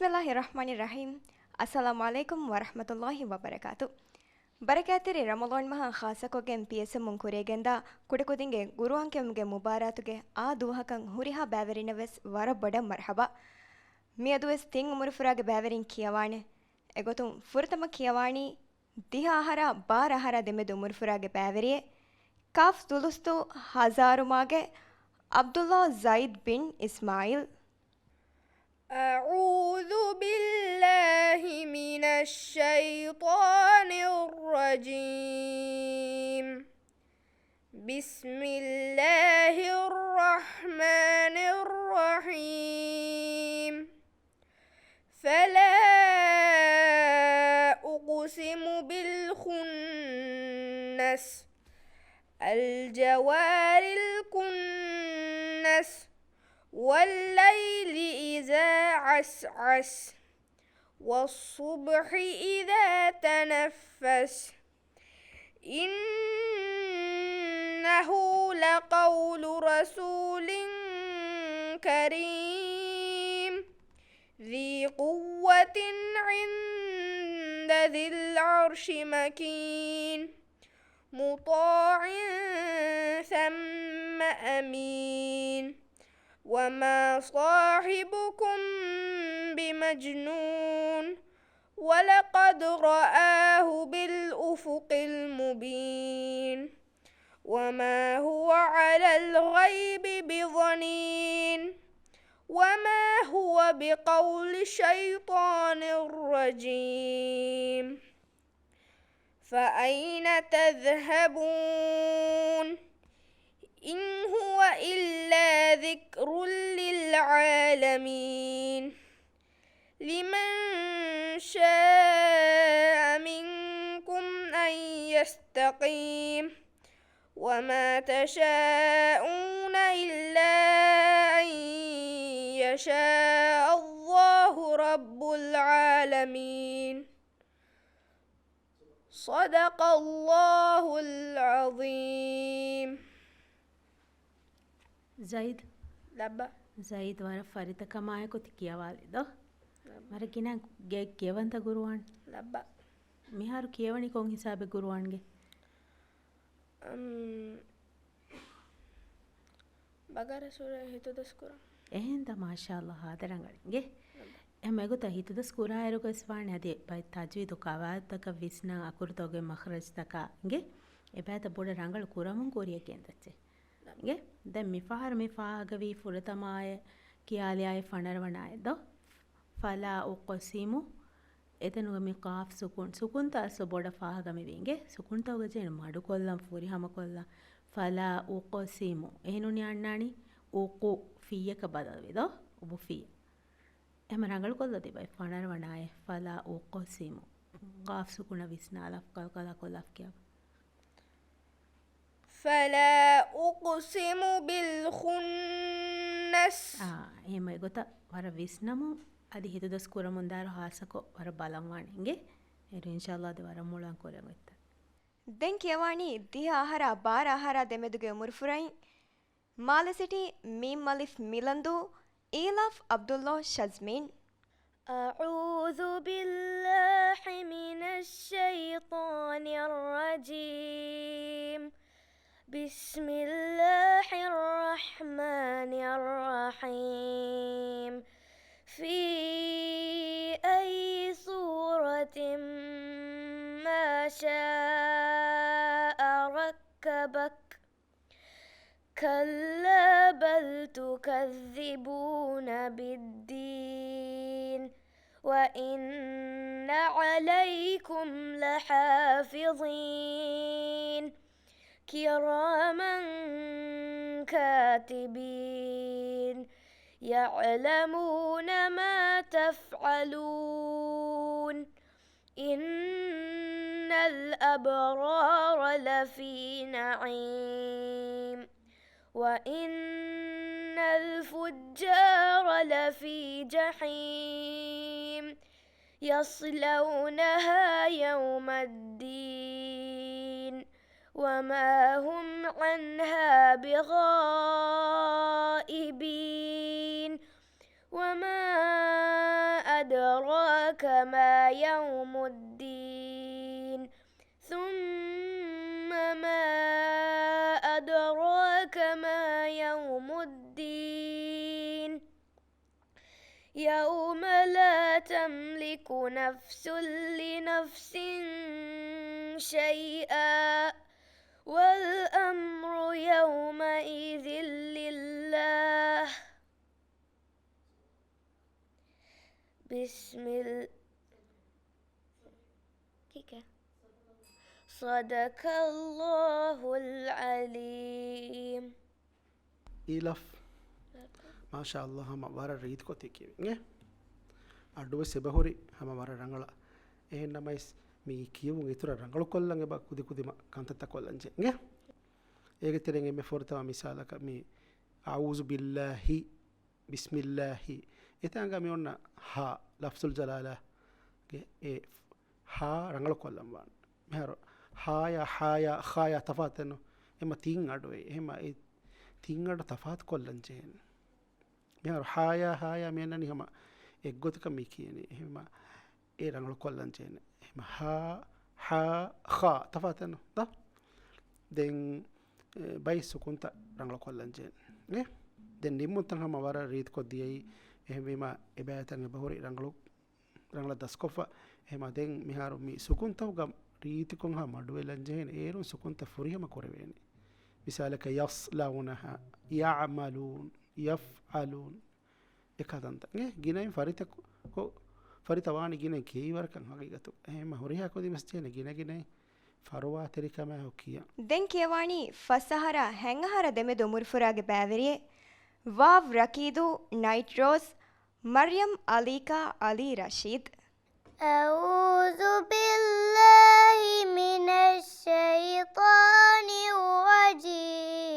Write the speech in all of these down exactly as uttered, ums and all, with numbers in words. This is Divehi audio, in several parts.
ބިސްމިއްލާހި ރަޙްމާނި ރަޙީމް. އައްސަލާމު ޢަލައިކުމް ވަރަޙްމަތުﷲި ވަބަރަކާތު. ބަރަކާތްތެރި ރަމަޟާން މަހަށް ޚާއްޞަކޮށްގެން ޕީއެސްއެމުން ކުރިއަށްގެންދާ ކުޑަކުދިންގެ ގުރުއާން ކިޔުމުގެ މުބާރާތުގެ އާ ދުވަހަކަށް ހުރިހާ ބައިވެރިންނަށް ވެސް ވަރަށް ބޮޑަށް މަރްޙަބާ. މިއަދު ވެސް ތިން އުމުރުފުރާގެ ބައިވެރިން ކިޔަވާނެ. އެގޮތުން ފުރަތަމަ ކިޔަވާނީ ދިހަ އަހަރާ ބާރަ އަހަރާ ދެމެދު އުމުރުފުރާގެ ބައިވެރިއެއް، ކާފް ދުލުސްތު ހަޒާރުމާގެ ޢަބްދުﷲ ޒައިދް ބިން އިސްމާޢީލް. أعوذ بالله من الشيطان الرجيم. بسم الله الرحمن الرحيم. فلا أقسم بالخنس. الجوار الكنس. والليل إذا عسعس. والصبح إذا تنفس. إنه لقول رسول كريم. ذي قوة عند ذي العرش مكين. مطاع ثم أمين. وما صاحبكم بمجنون. ولقد رآه بالأفق المبين. وما هو على الغيب بضنين. وما هو بقول شيطان رجيم. فأين تذهبون؟ إن هو إلا ذكر للعالمين. لمن شاء منكم أن يستقيم. وما تشاءون إلا أن يشاء الله رب العالمين. صدق الله العظيم. ޒައިދް. ލައްބަ. ޒައިދް، ވަރަށް ފަރިތަކަމާއެކު ތި ކިޔަވާލި ދޯ؟ ލައްބަ. ވަރަށް ގިނަ ގެ ކިޔަވަންތަ ގުރުއާން؟ ލައްބަ. މިހާރު ކިޔަވަނީ ކޮން ހިސާބެއް ގުރުއާންގެ؟ އަމް، ބަގަރަ ސޫރަ ހިތުދަސް ކުރަން. އެހެންތަ؟ މާޝާﷲ، ހާދަ ރަނގަޅިން ގެ. އެހެން އެގޮތަށް ހިތުދަސް ކުރާއިރުގަސް ވާނެ އަދި ބައެއް ތަޖްވީދު ޤަވާޢިދުތަކަށް ވިސްނާ އަކުރުތަކުގެ މަޚްރަޖްތަކާ އިނގޭ އެބައިތަ ބޮޑަށް ރަނގަޅު ކުރަމުން ކުރިއަށް ގެންދައްޗޭ. އިނގޭ ދެން މިފަހަރު މި ފާހަގަވީ ފުރަތަމައާއެއް ކިޔާލިޔާއި ފަނަރަވަނައެއް ދޯ؟ ފަލާ އުޤްސިމު. އެތަނުގަ މި ޤާފް ސުކޫން، ސުކޫންތައް އަސްލު ބޮޑަށް ފާހަގަ މިވީ އިނގޭ. ސުކޫންތަކުގަ ޖެހޭނެ މަޑުކޮށްލަން، ފުރިހަމަކޮށްލަން. ފަލާ އުޤްސިމު. އެހެނުން އަންނާނީ އުޤު ފީއަކަށް ބަދަލުވި ދޯ؟ އުބުފީ. އެހެމަ ރަނގަޅުކޮށްލަ ދިބައި ފަނަރަވަނާއެ. ފަލާ އުޤްސިމު. ޤާފް ސުކޫނަށް ވިސްނާލާ، ކަލަކަލާކޮށްލާ ކިޔާ. فلا أقسم بالخنس. އާ، އެހެމަ އެގޮތަށް ވަރަށް ވިސްނަމުން އަދި ހިތުދަސް ކުރަމުންދާއިރު ހާއްސަކޮށް ވަރަށް ބަލަންވާނެ އިނގޭ. އޭރު އިންޝާﷲ އަދި ވަރަށް މޮޅަށް ކުރަން އޮތްތަ. ދެން ކިޔަވާނީ ދިހަ އަހަރާ ބާރަ އަހަރާ ދެމެދުގެ އުމުރުފުރައިން. މާލެ ސިޓީ މީމް އަލިފް މިލަންދޫ، އީލާފް ޢަބްދުﷲ ޝަޒްމީން. أعوذ بالله من الشيطان الرجيم. بسم الله الرحمن الرحيم. في أي صورة ما شاء ركبك. كلا بل تكذبون بالدين وإن عليكم لحافظين كراما كاتبين يعلمون ما تفعلون. إن الأبرار لفي نعيم وإن الفجار لفي جحيم يصلونها يوم الدين وما هم عنها بغائبين. وما أدراك أدراك ما يوم الدين. ثم ما أدراك ما يوم الدين. يوم لا تملك نفس لنفس شيئا والأمر يومئذ لله. بسم ال-، كيكا. صدق الله العظيم. އީލަފް. މާޝާ ﷲ، ހަމަ ވަރަށް ރީތިކޮށް ތި ކިޔެވި. އެ އަޑުވެސް އެބަހުރި ހަމަ ވަރަށް ރަނގަޅަށް. އެހެން ނަމަވެސް މި ކިޔެވުން އިތުރަށް ރަނގަޅުކޮށްލަން އެބަ ކުދި ކުދި މަ-، ކަންތައްތައް ކޮށްލަން ޖެހޭ. އޭގެ ތެރެއިން އެންމެ ފުރަތަމަ މިސާލަކަށް މި أعوذ بالله، بسم الله. އެތާނގަ މި އޮންނަ ހާ، ލަފްޒުލް ޖަލާލާގެ އެ ހާ ރަނގަޅުކޮށްލަން ވާނެ. މިހާރު ހާޔާ، ހާޔާ، ޚާޔާ ތަފާތެއްނު. އެމަ ތިން އަޑު އެ. އެހެމަ އެ ތިން އަޑު ތަފާތު ކޮށްލަން ޖެހޭނެ. މިހާރު ހާޔާ، ހާޔާ މި އަންނަނީ ހަމަ އެއްގޮތަކަށް މި ކިޔަނީ. އެހެމަ އެ ރަނގަޅު ކޮށްލަން ޖެހޭނެ. އެހެމަ ހާ، ހާ، ޚާ ތަފާތެއްނު ދޯ؟ ދެން، އެ، ބައި ސުކުންތައް ރަނގަޅު ކޮށްލަން ޖެހޭނެ. އެ؟ ދެން ނިންމުންތައް ހަމަ ވަރަށް ރީތިކޮށް ދިޔައީ. އެހެންވީމަ އެބައިތަން އެބަހުރި ރަނގަޅު ރަނގަޅަށް ދަސްކޮށްފަ. އެހެމަ ދެން މިހާރު މި ސުކުންތަކުގަ ރީތިކޮށް ހަމަ މަޑުވެލަން ޖެހޭނެ. އޭރުން ސުކުންތައް ފުރިހަމަ ކުރެވޭނެ. މިސާލަކަށް يصلونها، يعملون، يفعلون. އެކަހަލަ ތަންތަން. އެ ގިނައިން ފަރިތަ ކޮ-، ފަރިތަ ވާނީ ގިނައިން ކިޔައިވަރަކަށް ހަގީގަތު. އެހެމަ ހުރިހާ ކުދިން ވެސް ޖެހޭނެ ގިނަގިނައިން ފަރުވާތެރިކަމާއެކު ކިޔަން. ދެން ކިޔަވާނީ ފަސް އަހަރާ ހަތް އަހަރާ ދެމެދު އުމުރުފުރާގެ ބައިވެރިއެއް، ވާވް ރަކީދު ނައިޓް ރޯޒް، މަރްޔަމް އަލީކާ އަލީ ރަޝީދް. أعوذ بالله من الشيطان الرجيم.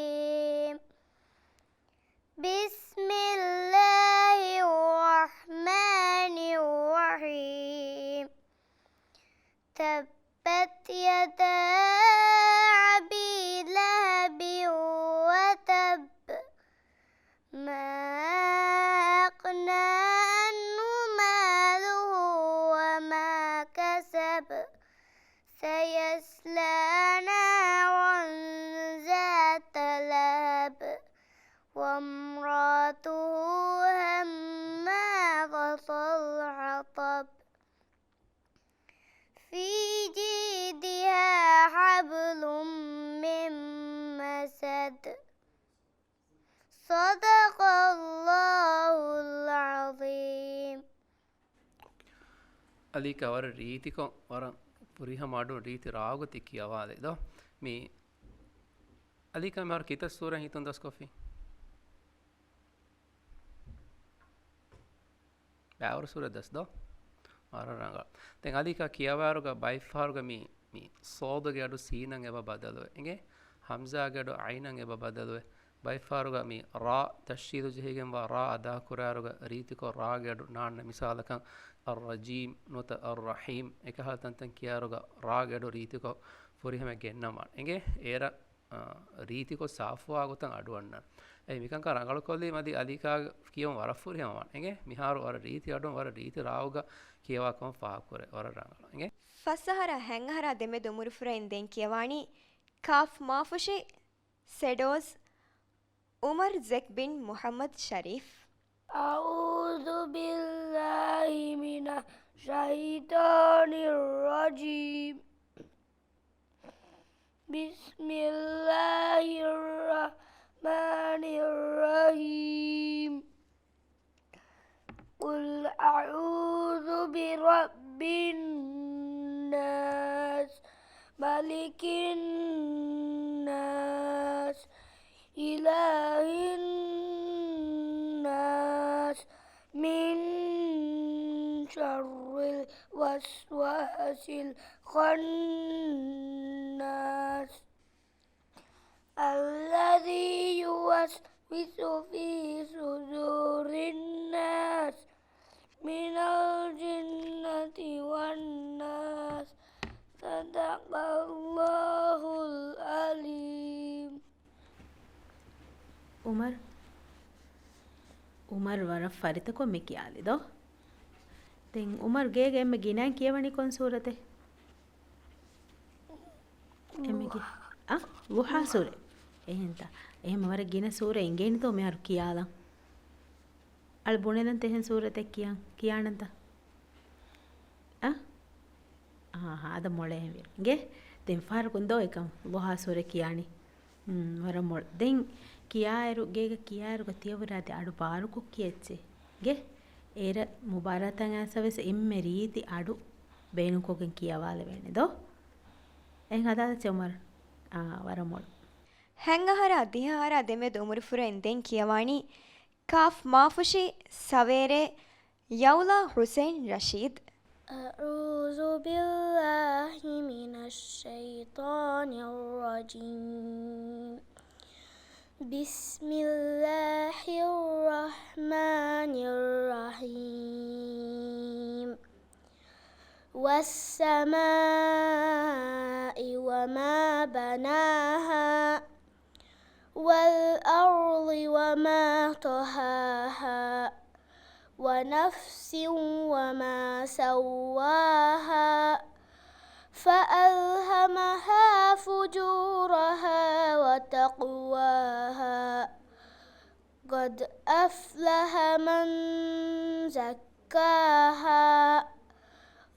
بسم الله الرحمن الرحيم. تبت يدا أبي لهب وتب. ما أغنى عنه ماله وما كسب. سيصلى نارا ذات لهب. وامرأته حمالة الحطب. في جيدها حبل من مسد. صدق الله العظيم. އަލީކާ ވަރަށް ރީތިކޮށް، ވަރަށް ފުރިހަމަ އަޑު ރީތި ރާގޮތި ކިޔަވާލެ ދޯ. މި އަލީކާ މިހާރު ކިތައް ސޫރަ ހިތުން ދަސްކޮށްފި؟ ބައިވަރު ސޫރަ ދަސް ދޯ؟ ވަރަށް ރަނގަޅު. ދެން އަލީކާ ކިޔަވާއިރުގަ ބައިފަހަރުގަ މި، މި ޞާދުގެ އަޑު ސީނަށް އެބަ ބަދަލުވެ. އިނގޭ؟ ހަމްޒާގެ އަޑު ޢައިނަށް އެބަ ބަދަލުވެ. ބައިފަހަރުގަ މި ރާ ތަޝްދީދު ޖެހިގެންވާ ރާ އަދާކުރާއިރުގަ ރީތިކޮށް ރާގެ އަޑު ނާންނަ މިސާލަކަށް އައްރަޖީމް ނުވަތަ އައްރަޙީމް. އެކަހަލަ ތަންތަން ކިޔާއިރުގަ ރާގެ އަޑު ރީތިކޮށް ފުރިހަމަ ގެންނަން ވާނެ. އިނގޭ؟ އޭރަށް އާ، ރީތިކޮށް ސާފުވާ ގޮތަށް އަޑު އަންނަން. އެއީ މިކަންކަން ރަނގަޅުކޮށްލީމަ އަދި އަލީކާ ކިޔަވަން ވަރަށް ފުރިހަމަވާނެ. އިނގޭ؟ މިހާރު ވަރަށް ރީތި އަޑުން ވަރަށް ރީތި ރާގުގަ ކިޔަވާ ކަމަށް ފާހަގަކުރޭ. ވަރަށް ރަނގަޅު. އިނގޭ؟ ފަސް އަހަރާ ހަތް އަހަރާ ދެމެދު އުމުރުފުރައިން ދެން ކިޔަވާނީ ކާފް މާފުށި ސެޑޯސް އުމަރް ޒެކް ބިން މުޙައްމަދު ޝަރީފް. أعوذ بالله من الشيطان الرجيم. بسم الله الرحمن الرحيم. قل أعوذ برب الناس، ملك الناس، إله الناس، من شر الوسواس الخناس، الذي يوسوس في صدور الناس من الجنة والناس. صدق الله العظيم. އުމަރު، އުމަރު ވަރަށް ފަރިތަކޮށް މި ކިޔާލި ދޯ؟ ދެން އުމަރު ގޭގަ އެންމެ ގިނައިން ކިޔަވަނީ ކޮން ސޫރަތެއް؟ އެންމެ ގި-، އަ؟ ޟުޙާ ސޫރަ. އެހެންތަ؟ އެހެން ވަރަށް ގިނަ ސޫރަ އިނގޭނިތޯ މިހާރު ކިޔާލަން. އަޅު ބުނެލަންތަ އެހެން ސޫރަތެއް ކިޔަން، ކިޔާނަންތަ؟ އަ؟ އާހާ، އަދަ މޮޅޭ ހެންވީ. އިނގޭ؟ ދެން ފަހަރަކުން ދޯ އެކަމް ޟުޙާ ސޫރަ ކިޔާނީ. ހުން، ވަރަށް މޮޅު. ދެން ކިޔާއިރު، ގޭގަ ކިޔާއިރުގަ ތިޔަބުރާދެ އަޑު ބާރުކޮށް ކިޔައްޗޭ. އިނގޭ؟ އޭރަށް މުބާރާތަށް އައިސް ވެސް އެންމެ ރީތި އަޑު ބޭނުންކޮށްގެން ކިޔަވާލެވޭނެ ދޯ؟ އެހެން ހަދާލައްޗޭ އުމަރު. އާ، ވަރަށް މޮޅު. ހަތް އަހަރާ ދިހަ އަހަރާ ދެމެދު އުމުރުފުރައިން ދެން ކިޔަވާނީ ކާފް މާފުށި ސަވޭރޭ ޔައުލާ ޙުސެން ރަޝީދު. أعوذ بالله من الشيطان الرجيم. بسم الله الرحمن الرحيم. والسماء وما بناها. والأرض وما طحاها. ونفس وما سواها. فألهمها فجورها وتقواها. قد أفلح من زكاها.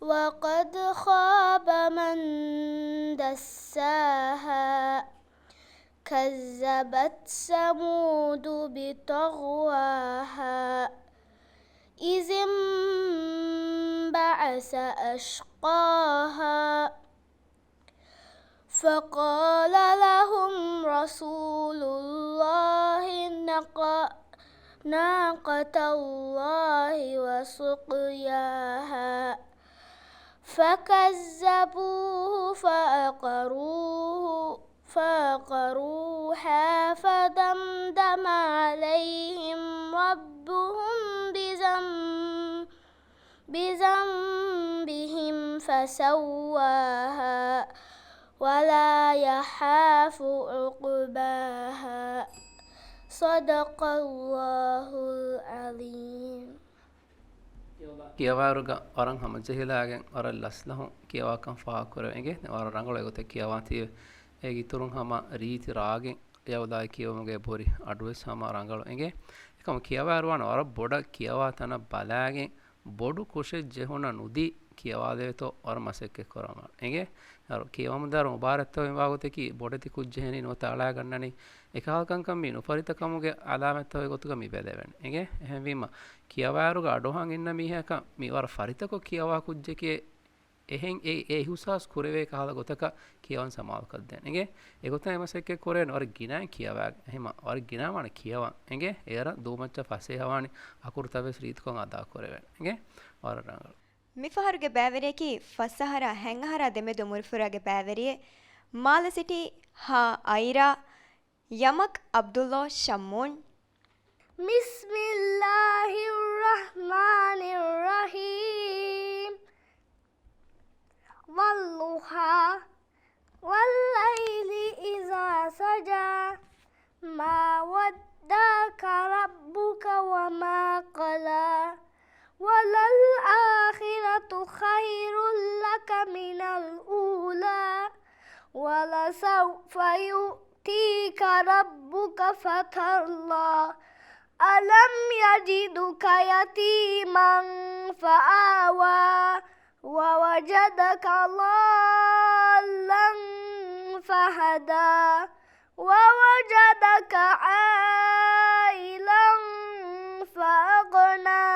وقد خاب من دساها. كذبت ثمود بطغواها. إذ انبعث أشقاها. فقال لهم رسول الله نق-، ناقة الله وسقياها. فكذبوه فعقروه، فعقروها فدمدم عليهم ربهم بذنب-، بذنبهم فسواها ولا يخاف عقباها. صدق الله العظيم. ކިޔަވާއިރުގަ ވަރަށް ހަމަޖެހިލާގެން ވަރަށް ލަސްލަހުން ކިޔަވާކަން ފާހަގަކުރެވޭ އިނގޭ. ވަރަށް ރަނގަޅު އެގޮތަށް ކިޔަވާތީވެ. އޭގެ އިތުރުން ހަމަ ރީތި ރާގެއް ޔައުލާއި ކިޔެވުމުގެ ބުރި އަޑުވެސް ހަމަ ރަނގަޅު އިނގޭ. އެކަމަ ކިޔަވާއިރު ވާނެ ވަރަށް ބޮޑަށް ކިޔަވާ ތަނަށް ބަލާގެން ބޮޑު ކުށެއް ޖެހުނަ ނުދީ ކިޔަވާލެވޭތޯ ވަރަށް މަސައްކަތް ކުރަމާ އިނގޭ. އަރު ކިޔަވަމުންދާރު މުބާރާތްތަކުގެ ވާގޮތަކީ ބޮޑެތި ކުށްޖެހެނީ ނުވަތަ އަޅާގަންނަނީ އެކަހަލަކަންކަން މީ ނުފަރިތަކަމުގެ އަލާމަތްތަކުގެ ގޮތުގަ މި ބެލެވެން އިނގޭ. އެހެންވީމަ ކިޔަވާއިރުގަ އަޑުއަހަން އިންނަ މީހަކަށް މި ވަރަށް ފަރިތަކޮށް ކިޔަވާ ކުއްޖެކޭ. އެހެން އެ، އެ އިހުސާސް ކުރެވޭ ކަހަލަ ގޮތަކަށް ކިޔަވަން ސަމާލުކޮށްދޭން އިނގޭ. އެގޮތަށް އެ މަސައްކަތް ކުރޭނެ ވަރަށް ގިނައިން ކިޔަވާ، އެހެމަ ވަރަށް ގިނަވާނެ ކިޔަވާ އިނގޭ. އޭރަށް ދޫމައްޗަށް ފަސޭހަވާނެ އަކުރުތައް ވެސް ރީތިކޮށް އަދާކުރެވޭނެ އިނގޭ. ވަރަށް ރަނގަޅު. މިފަހަރުގެ ބައިވެރިޔަކީ ފަސް އަހަރާ ހަތް އަހަރާ ދެމެދު އުމުރުފުރާގެ ބައިވެރިއެއް މާލެ ސިޓީ ހަ އައިރާ ޔަމަކް ޢަބްދުﷲ ޝައްމޫން. بسم الله الرحمن الرحيم. والضحى. والليل إذا سجى. ما ودعك ربك وما قلى. وللآخرة خير لك من الأولى. ولسوف يؤتيك ربك فترضى. ألم يجدك يتيما فآوى. ووجدك ضالا فهدى. ووجدك عائلا فأغنى.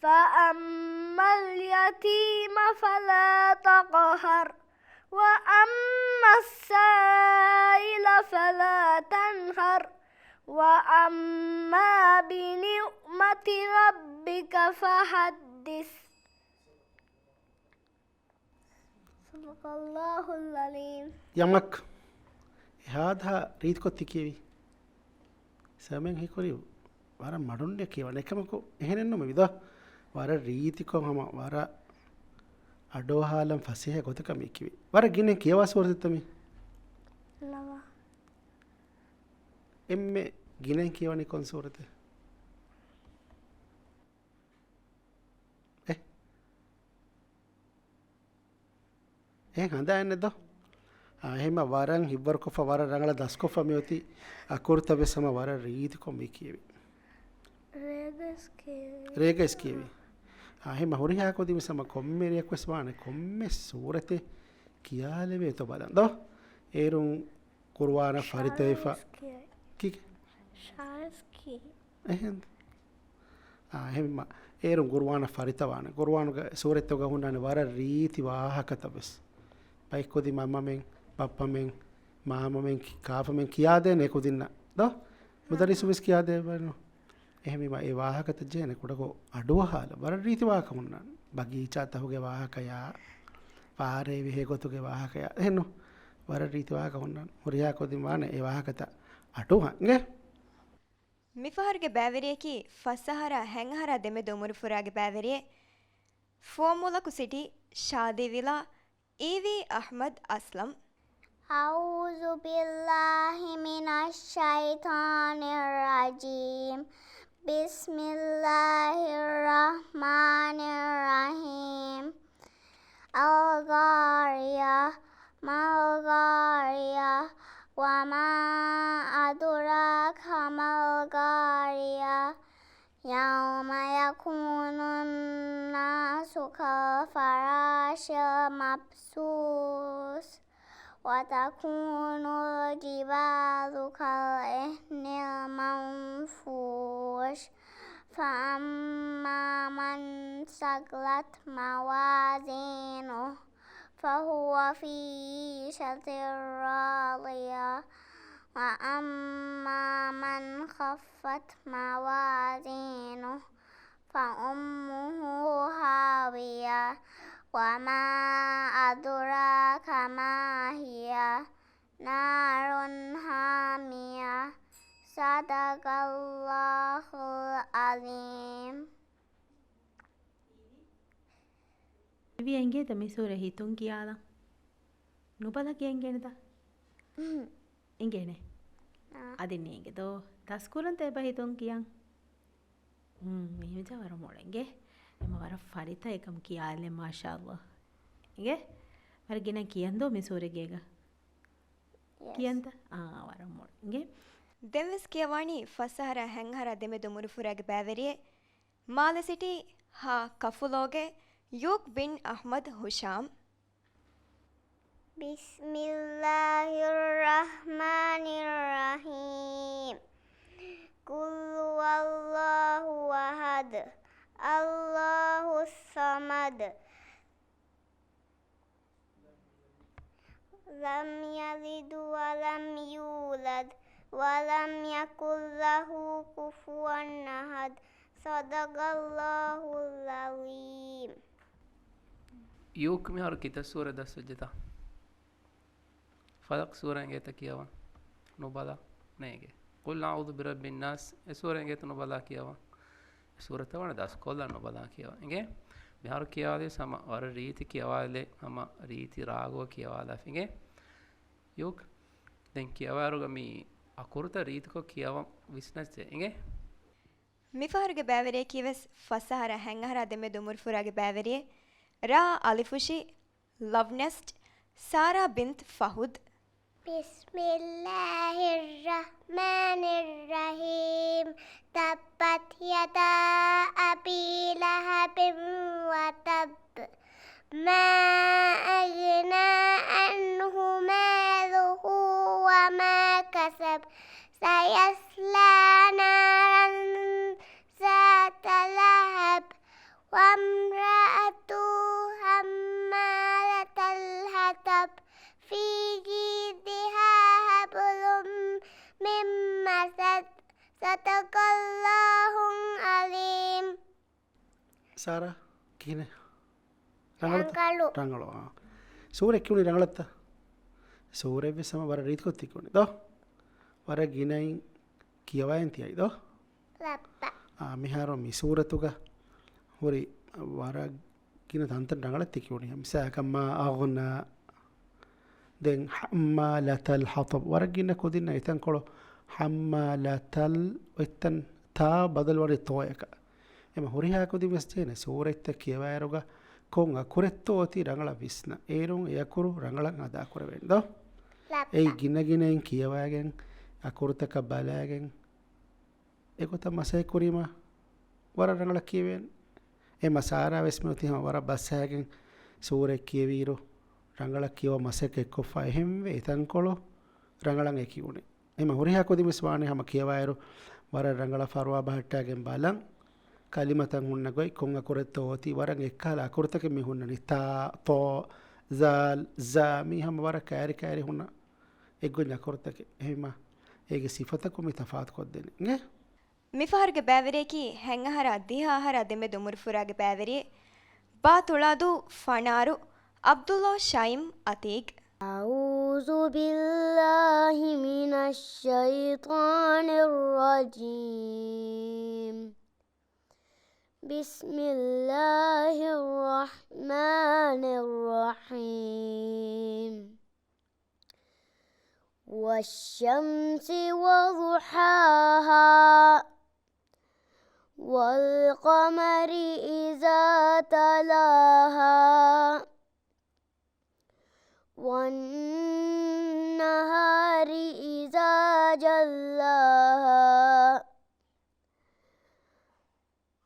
فأما اليتيم فلا تقهر. وأما السائل فلا تنهر. وأما بنعمة ربك فحدث. صدق الله العظيم. ޔަމަކް އެހާދަހާ ރީތިކޮށް ތި ކިޔެވީ. ސަމެން ހީކުރީ ވަރަށް މަޑުންޑިއަށް ކިޔަވަން. އެކަމަކު އެހެނެއްނުމެވި ދޯ. ވަރަށް ރީތިކޮށް ހަމަ ވަރަށް އަޑުއަހާލަން ފަސޭހަ ގޮތަކަށް މި ކިޔެވީ. ވަރަށް ގިނަ ކިޔަވާ ސޫރަތެއްތަ މީ؟ ނަވާ. އެންމެ ގިނައިން ކިޔަވަނީ ކޮން ސޫރަތެއް؟ އެ، އެހެން ހަނދާން އެއް ދޯ؟ އާ، އެހެންމަ ވަރަށް ހިތްވަރުކޮށްފަ، ވަރަށް ރަނގަޅަށް ދަސްކޮށްފަ މިއޮތީ އަކުރުތައް ވެސް ހަމަ ވަރަށް ރީތިކޮށް މި ކިޔެވި. ރޭގަސް ކިޔެވި. ރޭގަސް ކިޔެވި. އާ، އެހެންމަ ހުރިހާ ކުދިން ވެސް ހަމަ ކޮންމެ ރެއަކު ވެސް ވާނެ ކޮންމެ ސޫރަތެއް ކިޔާލެވޭތޯ ބަލަން ދޯ. އޭރުން ޤުރުއާނަށް ފަރިތަވެފަ. ޝާވިސް ކިޔައި. ކީކޭ؟ ޝާވިސް ކިޔައި. އެހެން. އާ، އެހެންމަ އޭރުން ޤުރުއާނަށް ފަރިތަވާނެ. ޤުރުއާނުގެ ސޫރަތްތަކުގަ ހުންނާނެ ވަރަށް ރީތި ވާހަކަތައް ވެސް. ބައެއް ކުދިން މަންމަމެން، ބައްޕަމެން، މާމަމެން، ކި-، ކާފަމެން ކިޔާދޭނެ އެ ކުދިންނަށް ދޯ؟ މުދައްރިސު ވެސް ކިޔާދޭ ބައެއް ނޫން. އެހެންވީމަ އެ ވާހަކަތައް ޖެހޭނެ ކުޑަކޮށް އަޑުއަހާލަ. ވަރަށް ރީތި ވާހަކަ ހުންނާނެ. ބަގީޗާތަކުގެ ވާހަކަޔާ، ފާރޭ ވެހޭ ގޮތުގެ ވާހަކަޔާ. އެހެންނު. ވަރަށް ރީތި ވާހަކަ ހުންނާނެ. ހުރިހާ ކުދިން ވާނެ އެ ވާހަކަތައް އަޑުއަހަން. އިނގޭ؟ މިފަހަރުގެ ބައިވެރިޔަކީ ފަސް އަހަރާ ހަތް އަހަރާ ދެމެދު އުމުރު ފުރާގެ ބައިވެރިއެއް. ފުވައްމުލަކު ސިޓީ، ޝާދީވިލާ، އީވީ އަޙްމަދު އަސްލަމް. أعوذ بالله من الشيطان الرجيم. بسم الله الرحمن الرحيم. القارعة، ما القارعة، وما أدراك ما القارعة، يوم يكون الناس كالفراش المبثوث، وتكون الجبال كالعهن المنفوش، فأما من ثقلت موازينه فهو في عيشة راضية، وأما من خفت موازينه فأمه هاوية، وما أدراك ما هي، نار حامية. صدق الله العظيم. އިވި އެނގޭތަ މި ސޫރަ ހިތުން ކިޔާލަން؟ ނުބަލަ ކިޔަން އެނގޭނެތަ؟ އެނގޭނެ. އާ. އަދި ނޭނގެ ދޯ. ދަސްކުރަންތަ އެބަ ހިތުން ކިޔަން؟ ހުން، މިހިމެޖާ ވަރަށް މޮޅަ އިނގޭ. އެމަ ވަރަށް ފަރިތަ އެކަމް ކިޔާލެ، މާޝާﷲ. އިނގޭ؟ ވަރަށް ގިނަ ކިޔަން ދޯ މި ސޫރަގޭގަ؟ ޔެސް. ކިޔަންތަ؟ އާ، ވަރަށް މޮޅަ އިނގޭ. ދެންވެސް ކިޔަވާނީ ފަސް އަހަރާ ހަތް އަހަރާ ދެމެދު އުމުރު ފުރާގެ ބައިވެރިއެއް. މާލެ ސިޓީ ހ ކަފުލޯގެ ޔޫކް ބިން އަޙްމަދު ހުޝާމް. بسم الله الرحمن الرحيم. قل هو الله أحد، الله الصمد، لم يلد ولم يولد، ولم يكن له كفوا أحد. صدق الله العظيم. ޔޫކް، މިހާރު ކިތައް ސޫރަ ދަސްވެއްޖެތަ؟ ފަލަޤް ސޫރަ އެނގޭތަ ކިޔަވަން؟ ނުބަލާ. ނޭނގެ. قل أعوذ برب الناس، އެ ސޫރަ އެނގޭތަ ނުބަލާ ކިޔަވަން؟ އެ ސޫރަތައް ވަނީ ދަސްކޮށްލާ ނުބަލާ ކިޔަވަން. އިނގޭ؟ މިހާރު ކިޔާލިޔަސް ހަމަ ވަރަށް ރީތި ކިޔަވާލެއް، ހަމަ ރީތި ރާގުގަ ކިޔަވާލާފި. އިނގޭ؟ ޔޫކް. ދެން ކިޔަވާއިރުގަ މި އަކުރުތައް ރީތިކޮށް ކިޔަވަން ވިސްނަސްޖެ. އިނގޭ؟ މިފަހަރުގެ ބައިވެރިޔަކީ ވެސް ފަސް އަހަރާ ހަތް އަހަރާ ދެމެދު އުމުރު ފުރާގެ ބައިވެރިއެއް. ރ އަލިފުށި، ލަވް ނެސްޓް، ސާރާ ބިންތު ފަހުދު. بسم الله الرحمن الرحيم. تبت يدا أبي لهب وتب. ما أغنى عنه ماله وما كسب. سيصلى نارا ذات لهب. وامرأته حمالة الحطب. في جيدها حبل من مسد. صدق الله العظيم. ސާރާ، ކިހިނެއް؟ ރަނގަޅުތަ؟ ރަނގަޅު. ރަނގަޅު، އާ. ސޫރަ ކިޔުނީ ރަނގަޅަށްތަ؟ ސޫރަ ވެސް ހަމަ ވަރަށް ރީތިކޮށް ތި ކިޔުނީ ދޯ؟ ވަރަށް ގިނައިން ކިޔަވައިން ތިޔައީ ދޯ؟ ލައްޕަ. އާ، މިހާރު މި ސޫރަތުގަ ހުރި ވަރަށް ގިނަ ތަންތަން ރަނގަޅަށް ތި ކިޔުނީ. މިސާލަކަށް، ما أغنى، ދެން حمالة الحطب. ވަރަށް ގިނަ ކުދިންނަށް އެތަންކޮޅު حمالة އޮތްތަން ތާ ބަދަލުވަނީ ތޯއަކަށް. އެމަ ހުރިހާ ކުދިން ވެސް ޖެހޭނެ ސޫރަތްތައް ކިޔަވާއިރުގަ ކޮން އަކުރެއްތޯ އޮތީ ރަނގަޅަށް ވިސްނަ. އޭރުން އެ އަކުރު ރަނގަޅަށް އަދާކުރެވޭނެ ދޯ؟ ލައްބަ. އެއީ ގިނަގިނައިން ކިޔަވައިގެން، އަކުރުތަކަށް ބަލައިގެން، އެގޮތަށް މަސައްކަތް ކުރީމަ ވަރަށް ރަނގަޅަށް ކިޔެވޭނެ. އެ މަސާރާ ވެސް މިއޮތީ ހަމަ ވަރަށް ބަސްއައިގެން ސޫރަތް ކިޔެވިއިރު ރަނގަޅަށް ކިޔަވަން މަސައްކަތް ކޮށްފަ އެހެންވެ އެތަންކޮޅު ރަނގަޅަށް އެ ކިޔުނީ. އެމަ ހުރިހާ ކުދިން ވެސް ވާނެ ހަމަ ކިޔަވާއިރު ވަރަށް ރަނގަޅަށް ފަރުވާ ބަހައްޓާގެން ބަލަން. ކަލިމަތައް ހުންނަ ގޮތް ކޮން އަކުރެއްތޯ އޮތީ ވަރަށް އެއްކަހަލަ އަކުރުތަކެއް މި ހުންނަނީ. ތާ، ތޯ، ޒާލް، ޒާ މީ ހަމަ ވަރަށް ކައިރި ކައިރި ހުންނަ އެއްގޮތް އަކުރުތަކެއް. އެހެންމަ އޭގެ ސިފަތަކުން މި ތަފާތުކޮށްދޭނެ. އިނގޭ؟ މިފަހަރުގެ ބައިވެރިޔަކީ ހަތް އަހަރާ ދިހަ އަހަރާ ދެމެދު އުމުރުފުރާގެ ބައިވެރިއެއް. ބާ ތުޅާދޫ ފަނާރު ޢަބްދުﷲ ޝައިމް އަތީގް. أعوذ بالله من الشيطان الرجيم. بسم الله الرحمن الرحيم. والشمس وضحاها. والقمر إذا تلاها. والنهار إذا جلاها.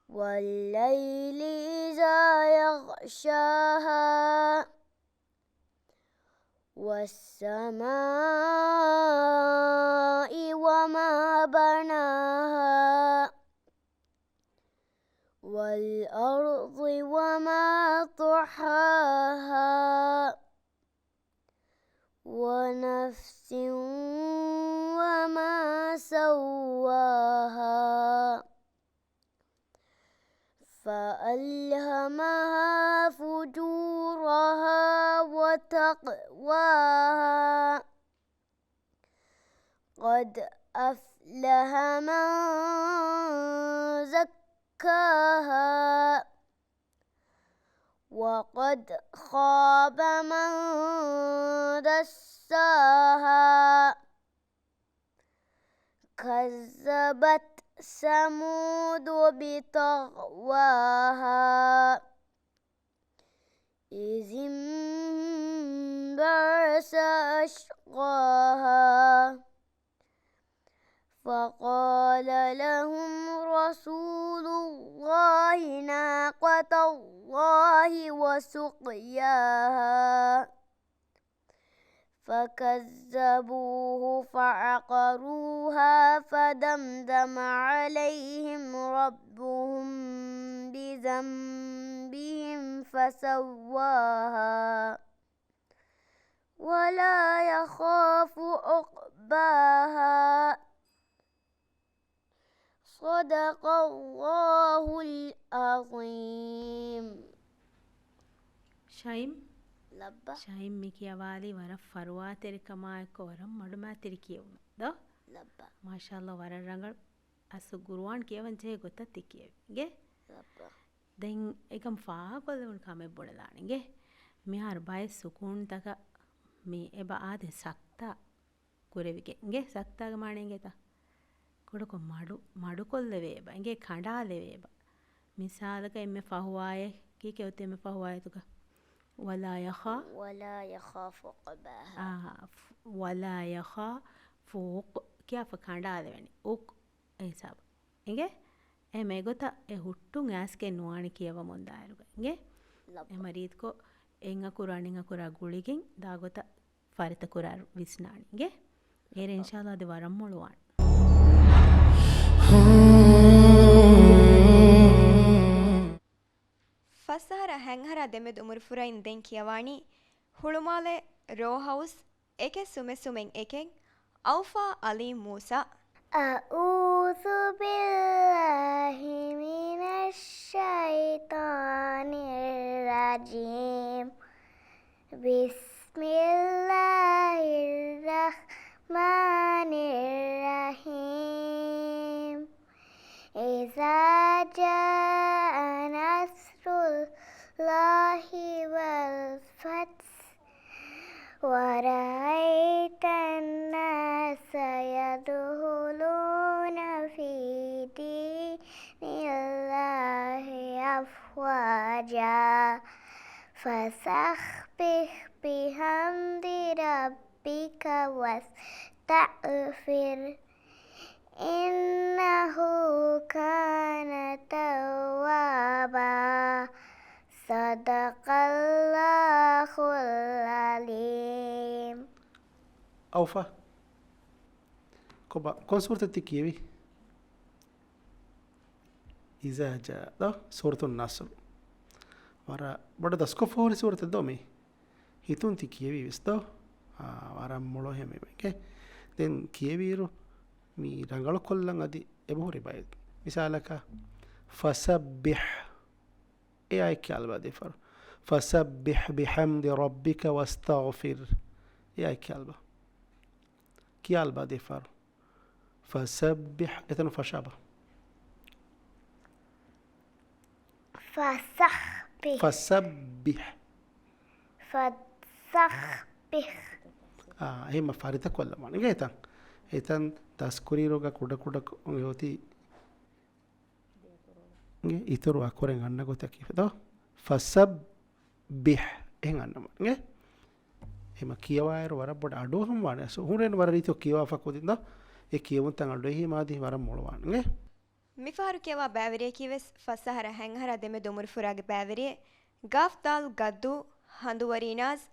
والليل إذا يغشاها. والسماء وما بناها. والأرض وما طحاها. ونفس وما سواها. فألهمها فجورها وتقواها. قد أفلح من زكاها. وقد خاب من دساها. كذبت ثمود بطغواها. إذ انبعث أشقاها. فقال لهم رسول الله ناقة الله وسقياها. فكذبوه فعقروها فدمدم عليهم ربهم بذنبهم فسواها ولا يخاف عقباها. صدق الله العظيم. ޝައިމް، ލައްބަ. ޝައިމް މި ކިޔަވާލީ ވަރަށް ފަރުވާތެރިކަމާއެއްކޮށް ވަރަށް މަޑުމައިތިރި ކިޔެވުމެއް ދޯ؟ ލައްބަ. މާޝާﷲ ވަރަށް ރަނގަޅު. އަސްލު ގުރުއާން ކިޔަވަން ޖެހޭ ގޮތަށް ތި ކިޔެވި. އިނގޭ؟ ލައްބަ. ދެން އެކަން ފާހަގަކޮށްލެވުނު ކަމެއް ބުނެލާނެ. އިނގޭ؟ މިހާރު ބައެއް ސުކޫންތަކަށް މި އެބަ އާދޭ ސަކްތާ ކުރެވިގެން. އިނގޭ؟ ސަކްތާގެ މާނަ އިނގޭތަ؟ ކުޑަކޮށް މަޑު، މަޑުކޮށްލެވޭ އެބަ. އިނގޭ؟ ކަނޑާލެވޭ އެބަ. މިސާލަކަށް އެންމެ ފަހު އާޔަތް، ކީކޭ އޮތީ އެންމެ ފަހު އާޔަތުގަ؟ ولا يخاف، ولا يخاف عقباها. އާ، ފު-، ولا يخاف، އުކް ކިޔާފަ ކަނޑާލެވެނީ. އުކް އެ ހިސާބަށް. އިނގޭ؟ އެހެން އެގޮތަށް އެ ހުއްޓުން އައިސްގެން ނުވާނެ ކިޔަވަމުން ދާއިރުގަ. އިނގޭ؟ ލައްބަ. އެމަ ރީތިކޮށް އެއް އަކުރު އަނެއް އަކުރާ ގުޅިގެން ދާގޮތަށް ފަރިތަކުރާ ވިސްނާނެ. އިނގޭ؟ އޭރު އިންޝާﷲ އަދި ވަރަށް މޮޅުވާނެ. ފަސް އަހަރާ ހަތް އަހަރާ ދެމެދު އުމުރުފުރައިން ދެން ކިޔަވާނީ ހުޅުމާލެ ރޯހައުސް އެކެއް ސުމެއް ސުމެއް އެކެއް އައުފާ އަލީ މޫސާ. أعوذ بالله من الشيطان الرجيم. بسم الله الرحمن الرحيم. إذا جاء نصر الله والفتح ورأيت الناس يدخلون في دين الله أفواجا. فسبح بحمد ربك واستغفر إنه كان توابا. صدق الله العظيم. އައުފާ، ކޮބާ، ކޮން ސޫރަތެއް ތި ކިޔެވީ؟ އިޒާ ޖާ، ދޯ؟ ސޫރަތުން ނަޞްރު. ވަރަށް ބޮޑަށް ދަސްކޮށްފަ ހުރި ސޫރަތެއް ދޯ މީ؟ ހިތުން ތި ކިޔެވީ ވެސް ދޯ؟ އާ، ވަރަށް މޮޅު ހެމެމެގެ. ދެން ކިޔެވިއިރު މި ރަނގަޅު ކޮށްލަން އަދި އެބަހުރި ބައެއް. މިސާލަކަށް، فسبح. އެ އާއެކީ ކިޔާލަބަ ދެފަރު. فسبح بحمد ربك واستغفر. އެ އާއެކީ ކިޔާލަބަ. ކިޔާލަބަ ދެފަރު. فسبح. އެތަނު ފަށާބަ. فسبح. فسبح. فسبح. އާ، އެހެންމަ ފަރިތަކޮށްލަމާ. އިނގޭ އެތަން. އެތަން ދަސްކުރިއިރުގަ ކުޑަކުޑަ ކޮ-، އޮތީ އިނގޭ، އިތުރު އަކުރެއް އަންނަ ގޮތަކީ ދޯ؟ ފަސައްބިޙް. އެހެން އަންނަމާ. އިނގޭ؟ އެހެންމަ ކިޔަވާއިރު ވަރަށް ބޮޑަށް އަޑުއަހަން ވާނެ. އަސް ހުރެން ވަރަށް ރީތިކޮށް ކިޔަވާފަ ކުދިން ދޯ؟ އެ ކިޔެވުންތައް އަޑުއެހީމާ އަދި ވަރަށް މޮޅުވާނެ. އިނގޭ؟ މިފަހަރު ކިޔަވާ ބައިވެރިޔަކީ ވެސް ފަސް އަހަރާ ހަތް އަހަރާ ދެމެދު އުމުރު ފުރާގެ ބައިވެރިއެއް. ގާފް ދާލް ގައްދޫ، ހަނދުވަރީ ނާޒް،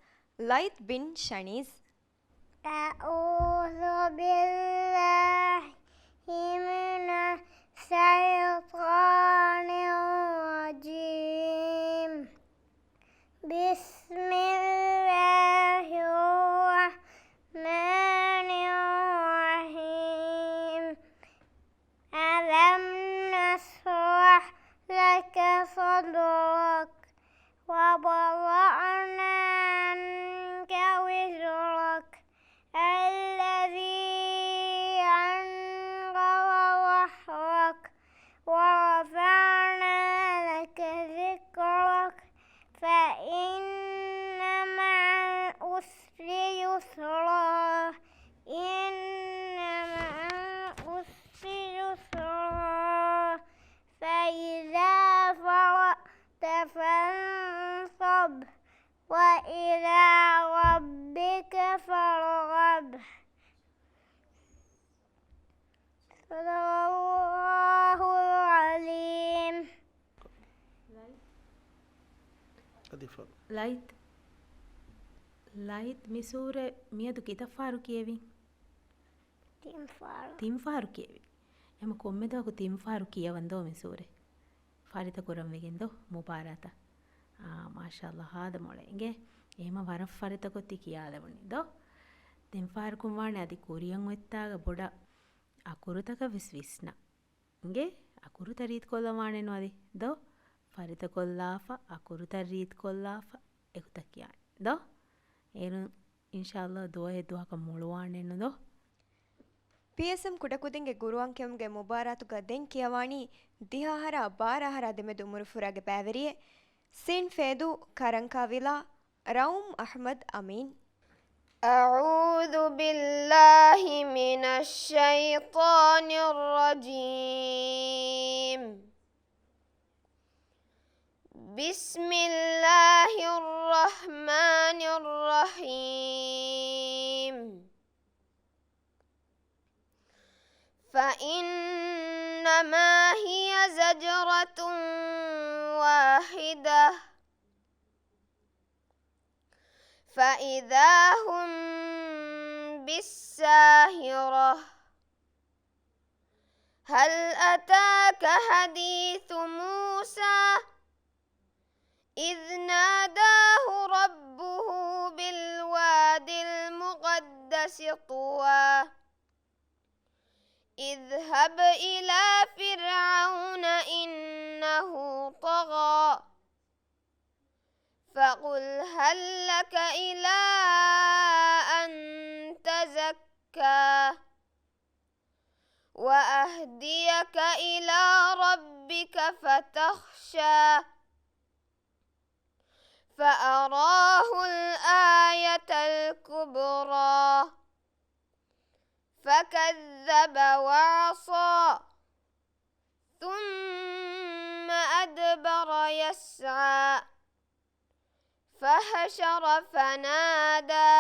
ލައިޘް ބިން ޝަނީސް. أعوذ بالله من الشيطان الرجيم. بسم الله الرحمن الرحيم. ألم نشرح لك صدرك ووضعنا عنك وزرك الذي أنقض ظهرك ورفعنا لك ذكرك فإن مع العسر يسرا. إن مع العسر يسرا. فإذا فرغت فانصب وإلى ربك فارغب. صدق الله العظيم. ލައިޘް، ލައިޘް މި ސޫރަ މިއަދު ކިތައް ފަހަރު ކިޔެވި؟ ތިން ފަހަރު. ތިން ފަހަރު ކިޔެވި. އެހެންމަ ކޮންމެ ދުވަހަކު ތިން ފަހަރު ކިޔަވަން ދޯ މި ސޫރަ؟ ފަރިތަކުރަން ވެގެން ދޯ މުބާރާތަށް. އާ، މާޝާﷲ، ހާދަ މޮޅެ. އިނގޭ؟ އެހެންމަ ވަރަށް ފަރިތަކޮށް ތި ކިޔާލެވުނީ ދޯ؟ ދެން ފަހަރަކުން ވާނެ އަދި ކުރިއަށް އޮތްތާގަ ބޮޑަށް އަކުރުތަކަށް ވެސް ވިސްނަ. އިނގޭ؟ އަކުރުތައް ރީތިކޮށްލަން ވާނެ ނު އަދި ދޯ؟ ފަރިތަކޮށްލާފަ، އަކުރުތައް ރީތިކޮށްލާފަ، އެކުތައް ކިޔާނެ ދޯ؟ އޭރުން އިންޝާﷲ ދުވަހެއް ދުވަހަކަށް މޮޅުވާނެ ނު ދޯ؟ ޕީއެސްއެމް ކުޑަކުދިންގެ ގުރުއާން ކިޔުމުގެ މުބާރާތުގަ ދެން ކިޔަވާނީ ދިހަ އަހަރާ ބާރަ އަހަރާ ދެމެދު އުމުރު ފުރާގެ ބައިވެރިއެއް. ސީން ފޭދޫ، ކަރަންކާ ވިލާ، ރައުމް އަޙްމަދު އަމީން. أعوذ بالله من الشيطان الرجيم. بسم الله الرحمن الرحيم. فإنما هي زجرة واحدة فإذا هم بالساهرة. هل أتاك حديث موسى إذ ناداه ربه بالواد المقدس طوى. اذهب إلى فرعون إنه طغى. فقل هل لك إلى أن تزكى وأهديك إلى ربك فتخشى. فأراه الآية الكبرى فكذب وعصى ثم أدبر يسعى. فحشر فنادى.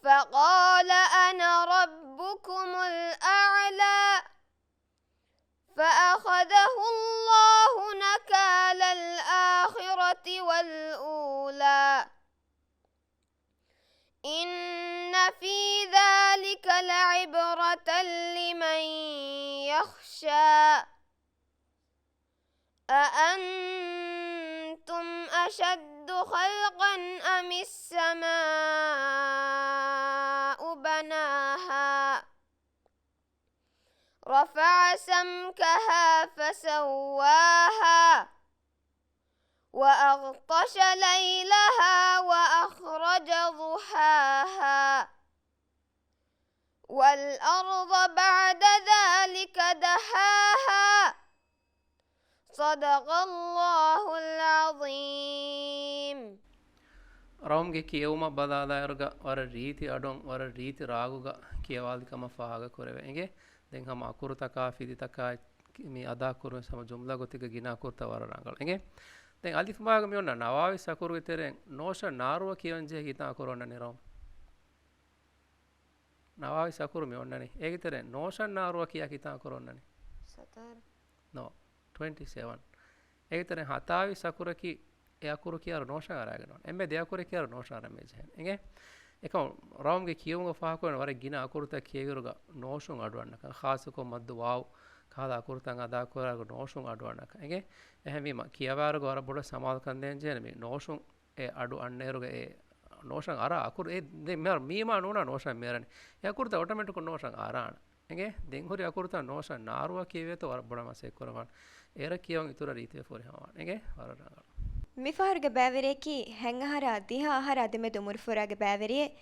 فقال أنا ربكم الأعلى. فأخذه الله نكال الآخرة والأولى. إن في ذلك لعبرة لمن يخشى. أأنتم أشد خلقا أم السماء بناها. رفع سمكها فسواها. وأغطش ليلها وأخرج ضحاها. والأرض بعد ذلك دحاها. صدق الله العظيم. ރައުމްގެ ކިޔެވުމަށް ބަލާލާއިރުގަ ވަރަށް ރީތި އަޑުން، ވަރަށް ރީތި ރާގުގަ ކިޔަވާލި ކަމަށް ފާހަގަކުރެވޭ. އިނގޭ، ދެން ހަމަ އަކުރުތަކާ، ފިލިތަކާ މި އަދާކުރުން ހަމަ ޖުމްލަ ގޮތެއްގަ ގިނަ އަކުރުތައް ވަރަށް ރަނގަޅު. އިނގޭ، ދެން އަލިފް ބާގަ މި އޮންނަ ނަވާވީސް އަކުރުގެ ތެރެއިން ނޯޝަން ނާރުއަށް ކިޔަވަން ޖެހޭ ކިތަން އަކުރު އޮންނަނީ ރައުމް؟ ނަވާވީސް އަކުރު މި އޮންނަނީ. އޭގެ ތެރެއިން ނޯޝަން ނާރުއަށް ކިޔާ ކިތަން އަކުރު އޮންނަނީ؟ ސަތާރަ. ނޯ، ޓްވެންޓީ ސެވަން. އޭގެ ތެރެއިން ހަތާވީސް އަކުރަކީ، އެ އަކުރު ކިޔާއިރު ނޯޝަން އަރާގެން އޮންނަނީ. އެންމެ ދެ އަކުރެއް ކިޔާއިރު ނޯޝަން އަރަން މި ޖެހޭނެ. އިނގޭ؟ އެކަމަކު ރައުމްގެ ކިޔެވުމުގަ ފާހަގަކުރަން ވަރަށް ގިނަ އަކުރުތައް ކިޔެވިއިރުގަ ނޯޝުން އަޑު އަންނަކަން، ޚާއްޞަކޮށް މައްދު ވާވް ކަހަލަ އަކުރުތައް އަދާކުރާއިރު ނޯޝުން އަޑު އަންނަކަން. އިނގޭ؟ އެހެންވީމަ ކިޔަވާއިރުގަ ވަރަށް ބޮޑަށް ސަމާލުކަން ދޭން ޖެހޭނެ މި ނޯޝުން އެ އަޑު އަންނައިރުގަ އެ ނޯޝަން އަރާ އަކުރު އެ ދެ-، މިހާރު މީމާ ނޫނާ ނޯޝަން މިއަރަނީ. އެ އަކުރުތައް އޮޓޮމެޓިކުން ނޯޝަން އަރާނެ. އިނގޭ؟ ދެން ހުރި އަކުރުތައް ނޯޝަން ނާރުއަށް ކިޔެވޭތޯ ވަރަށް ބޮޑަށް މަސައްކަތް ކުރަމާނެ. އޭރަށް ކިޔަވަން އިތުރަށް ރީތިވެ ފުރިހަމަވާނެ. އިނގޭ؟ ވަރަށް ރަނގަޅު. މިފަހަރުގެ ބައިވެރިޔަކީ ހަތް އަހަރާ ދިހަ އަހަރާ ދެމެދު އުމުރުފުރާގެ ބައިވެރިއެއް،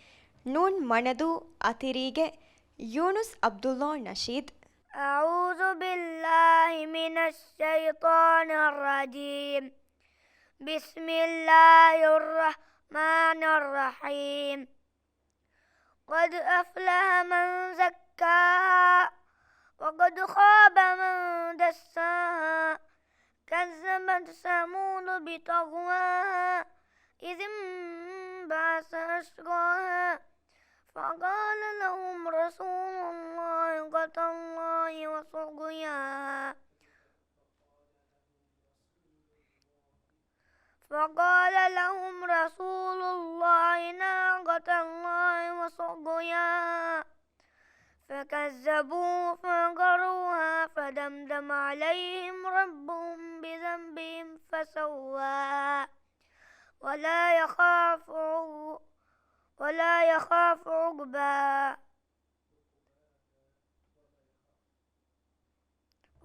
ނޫން މަނަދޫ އަތިރީގެ ޔޫނުސް ޢަބްދުﷲ ނަޝީދު. أعوذ بالله من الشيطان الرجيم. بسم الله الرحمن الرحيم. قد أفلح من زكاها وقد خاب من دساها. كذبت ثمود بطغواها إذ انبعث أشقاها. فقال لهم رسول الله ناقة الله وسقياها. فقال لهم رسول الله ناقة الله وسقياها فكذبوه فعقروها فدمدم عليهم ربهم بذنبهم فسواها ولا يخاف عق-، ولا يخاف عقباها.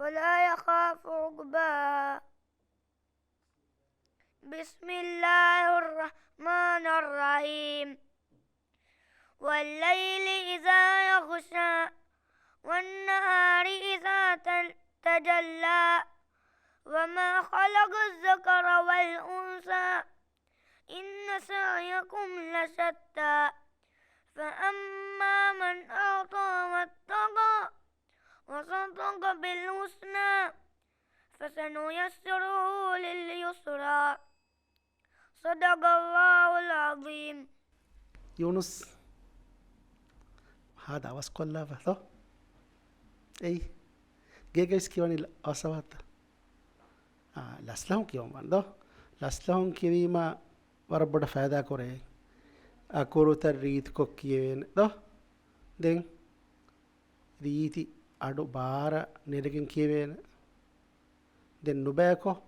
ولا يخاف عقباها. بسم الله الرحمن الرحيم. والليل إذا يغشى. والنهار إذا تل-، تجلى. وما خلق الذكر والأنثى. إن سعيكم لشتى. فأما من أعطى واتقى. وصدق بالحسنى. فسنيسره لليسرى. صدق الله العظيم. ޔޫނުސް، ހާދަ އަވަސްކޮށްލާފަ ދޯ؟ އެއީ، ގޭގައިސް ކިޔަވަނީ އަވަސް އަވަހަށްތަ؟ އާ، ލަސްލަހުން ކިޔަވަން ދޯ؟ ލަސްލަހުން ކިޔެވީމާ ވަރަށް ބޮޑަށް ފައިދާ ކުރޭ. އަކުރުތައް ރީތިކޮށް ކިޔެވޭނެ ދޯ؟ ދެން ރީތި އަޑު ބާރަށް ނެރެގެން ކިޔެވޭނެ. ދެން ނުބަޔަކޮށް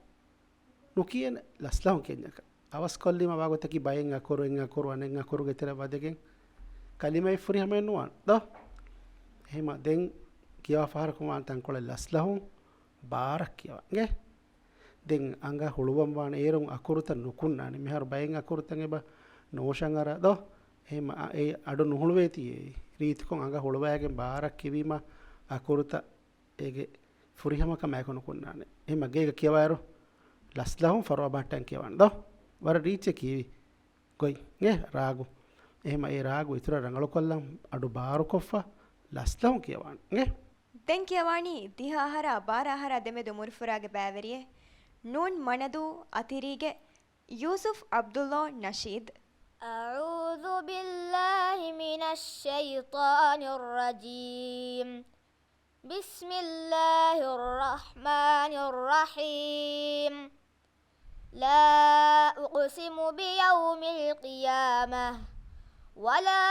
ނުކިޔޭނެ ލަސްލަހުން ކިޔަންޏަކަށް. އަވަސްކޮށްލީމަ ވާގޮތަކީ ބައެއް އަކުރު އެއް އަކުރު އަނެއް އަކުރުގެ ތެރެއަށް ވަދެގެން ކަލިމައެއް ފުރިހަމައެއް ނުވާނެ ދޯ؟ އެހެމަ ދެން ކިޔަވާ ފަހަރަކުން ވާން ތަންކޮޅެއް ލަސްލަހުން ބާރަށް ކިޔަވަން. އިނގޭ؟ ދެން އަނގަ ހުޅުވަން ވާނެ އޭރުން އަކުރުތައް ނުކުންނާނެ. މިހާރު ބައެއް އަކުރުތައް އެބަ ނޯޝަން އަރާ ދޯ؟ އެހެމަ އަ-، އެ އަޑު ނުހުޅުވޭތީ އެއީ. ރީތިކޮށް އަނގަ ހުޅުވައިގެން ބާރަށް ކިޔެވީމަ އަކުރުތައް އޭގެ ފުރިހަމަކަމާއެކު ނުކުންނާނެ. އެހެމަ ގޭގަ ކިޔަވާއިރު ލަސްލަހުން ފަރުވާ ބަހައްޓަން ކިޔަވާނެ ދޯ؟ ވަރަށް ރީއްޗެއް ކީވި. ގޮތް އެ ރާގު. އެހެމަ އެ ރާގު އިތުރަށް ރަނގަޅުކޮށްލަން އަޑު ބާރުކޮށްފަ ލަސްލަހުން ކިޔަވާނެ. އިނގޭ؟ ދެން ކިޔަވާނީ ދިހަ އަހަރާ ބާރަ އަހަރާ ދެމެދު އުމުރުފުރާގެ ބައިވެރިއެއް ނޫން މަނަދޫ އަތިރީގެ ޔޫސުފް ޢަބްދުﷲ ނަޝީދު. أعوذ بالله من الشيطان الرجيم. بسم الله الرحمن الرحيم. لا أقسم بيوم القيامة، ولا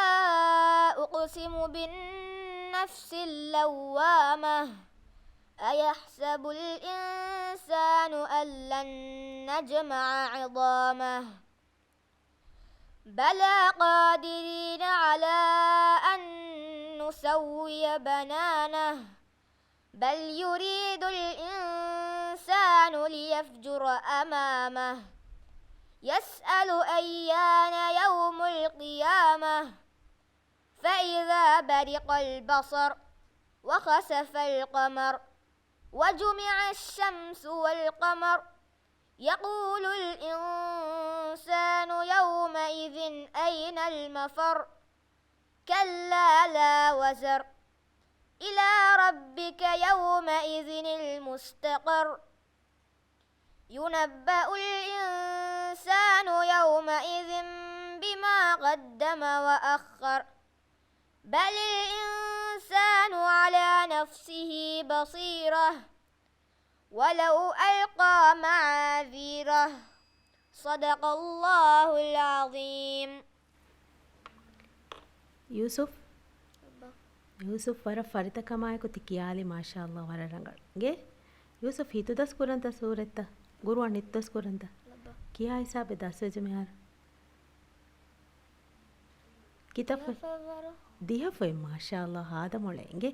أقسم بالنفس اللوامة. أيحسب الإنسان أن لن نجمع عظامه. بلى قادرين على أن نسوي بنانه. بل يريد الإنسان ليفجر أمامه. يسأل أيان يوم القيامة. فإذا برق البصر. وخسف القمر. وجمع الشمس والقمر. يقول الإنسان يومئذ أين المفر. كلا لا وزر. إلى ربك يومئذ المستقر. ينبأ الإنسان يومئذ بما قدم وأخر. بل الإنسان على نفسه بصيرة. ولو ألقى معاذيره. صدق الله العظيم. ޔޫސުފް، ޔޫސުފް ވަރަށް ފަރިތަކަމާއެކު ތި ކިޔާލި، މާޝާﷲ، ވަރަށް ރަނގަޅު. އިނގޭ؟ ޔޫސުފް ހިތުދަސް ކުރަންތަ ސޫރަތްތައް؟ ގުރުއާން ހިތުދަސް ކުރަންތަ؟ ކިޔާ ހިސާބެއް ދަސްވެއްޖެ މިހާރު؟ ކިތައް ފޮތް؟ ދިހަ ފޮތް. ދިހަ ފޮތް، މާޝާﷲ، ހާދަ މޮޅޭ. އިނގޭ؟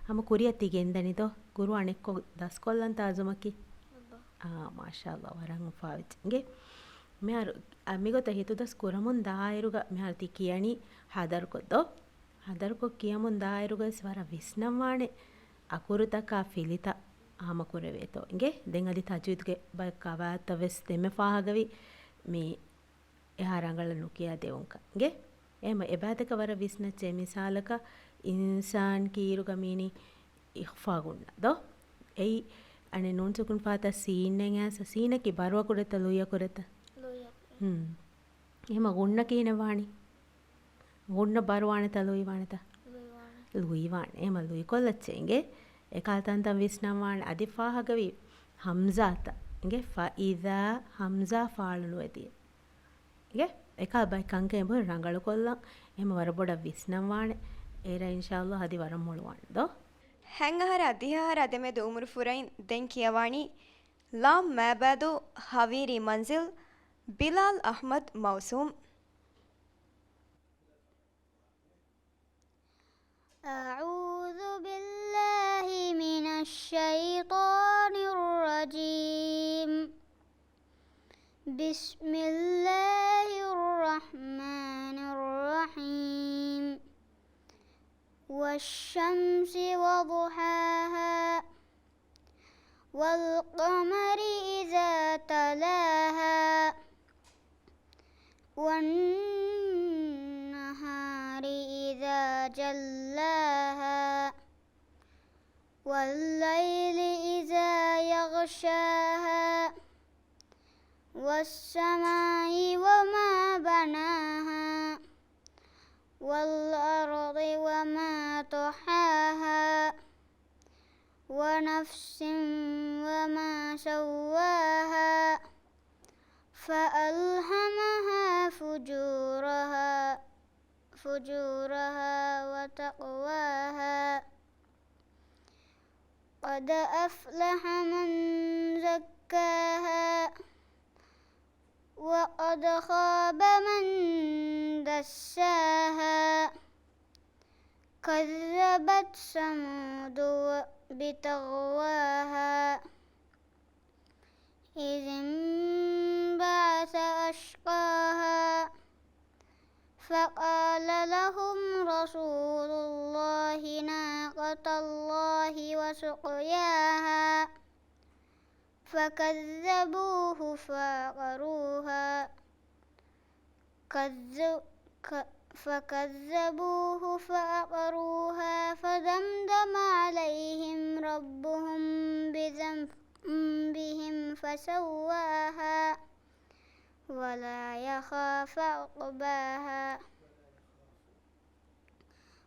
ހަމަ ކުރިއަށް ތި ގެންދަނީ ދޯ؟ ގުރުއާން އެއްކޮށް ދަސްކޮށްލަންތާ އަޒުމަކީ؟ އާ، މާޝާﷲ، ވަރަށް އުފާވެއްޖެ. އިނގޭ؟ މިހާރު، އަ، މިގޮތަށް ހިތުދަސް ކުރަމުން ދާއިރުގަ މިހާރު ތި ކިޔަނީ ހަދަރުކޮށް ދޯ؟ ހަދަރުކޮށް ކިޔަމުން ދާއިރުގަވެސް ވަރަށް ވިސްނަންވާނެ އަކުރުތަކާ ފިލިތައް ހަމަކުރެވޭތޯ. އިނގޭ؟ ދެން އަދި ތަޖްވީދުގެ ބައެއް ޤަވާޢިދުތައް ވެސް ދެންމެ ފާހަގަވި މި އެހާ ރަނގަޅަށް ނުކިޔާ ދެވުންކަން. އިނގޭ؟ އެހެމަ އެބައިތަކަށް ވަރަށް ވިސްނައްޗޭ. މިސާލަކަށް އިންސާން ކީރުގަ މީނީ އިޚްފާ ގުންނަ ދޯ؟ އެއީ އަނެއް ނޫން ސުކުން ފާތަ ސީން އެއް އައިސް ސީނަކީ ބަރު އަކުރެއްތަ ލުއި އަކުރެއްތަ؟ ލުއި އަކުރެއް. ހުން. އެހެމަ ގުންނަ ކިހިނެއް ވާނީ؟ ގުންނަ ބަރު ވާނެތަ ލުއި ވާނެތަ؟ ލުއި ވާނެ. ލުއި ވާނެ. އެހެމަ ލުއިކޮށްލައްޗޭ އިނގޭ. އެކަހަލަ ތަންތަން ވިސްނަންވާނެ އަދި ފާހަގަވި ހަމްޒާތައް އިނގޭ. ފައިޒާ ހަމްޒާ ފާޅު ނުވެދިޔަ. އިނގޭ؟ އެކަހަލަ ބައެއް ކަންކަން އެބަހުރި ރަނގަޅުކޮށްލަން. އެހެމަ ވަރަށް ބޮޑަށް ވިސްނަންވާނެ. އޭރަށް އިންޝާﷲ އަދި ވަރަށް މޮޅުވާނެ ދޯ؟ ހަތް އަހަރާ ދިހަ އަހަރާ ދެމެދު އުމުރު ފުރައިން ދެން ކިޔަވާނީ ލާމް މާބައިދު ހަވީރީ މަންޒިލް، ބިލާލް އަޙްމަދު މައުސޫމް. أعوذ بالله من الشيطان الرجيم. بسم الله الرحمن الرحيم. والشمس وضحاها. والقمر إذا تلاها. والنهار إذا جلاها. والليل إذا يغشاها. والسماء وما بناها. والأرض وما طحاها. ونفس وما سواها. فألهمها فجورها، فجورها وتقواها. قد أفلح من زكاها. وقد خاب من دساها. كذبت ثمود بطغواها. إذ انبعث أشقاها. فقال لهم رسول الله ناقة الله وسقياها. فكذبوه فعقروها. كذ-، ك-، فكذبوه فعقروها فدمدم عليهم ربهم بذنبهم فسواها. ولا يخاف عقباها.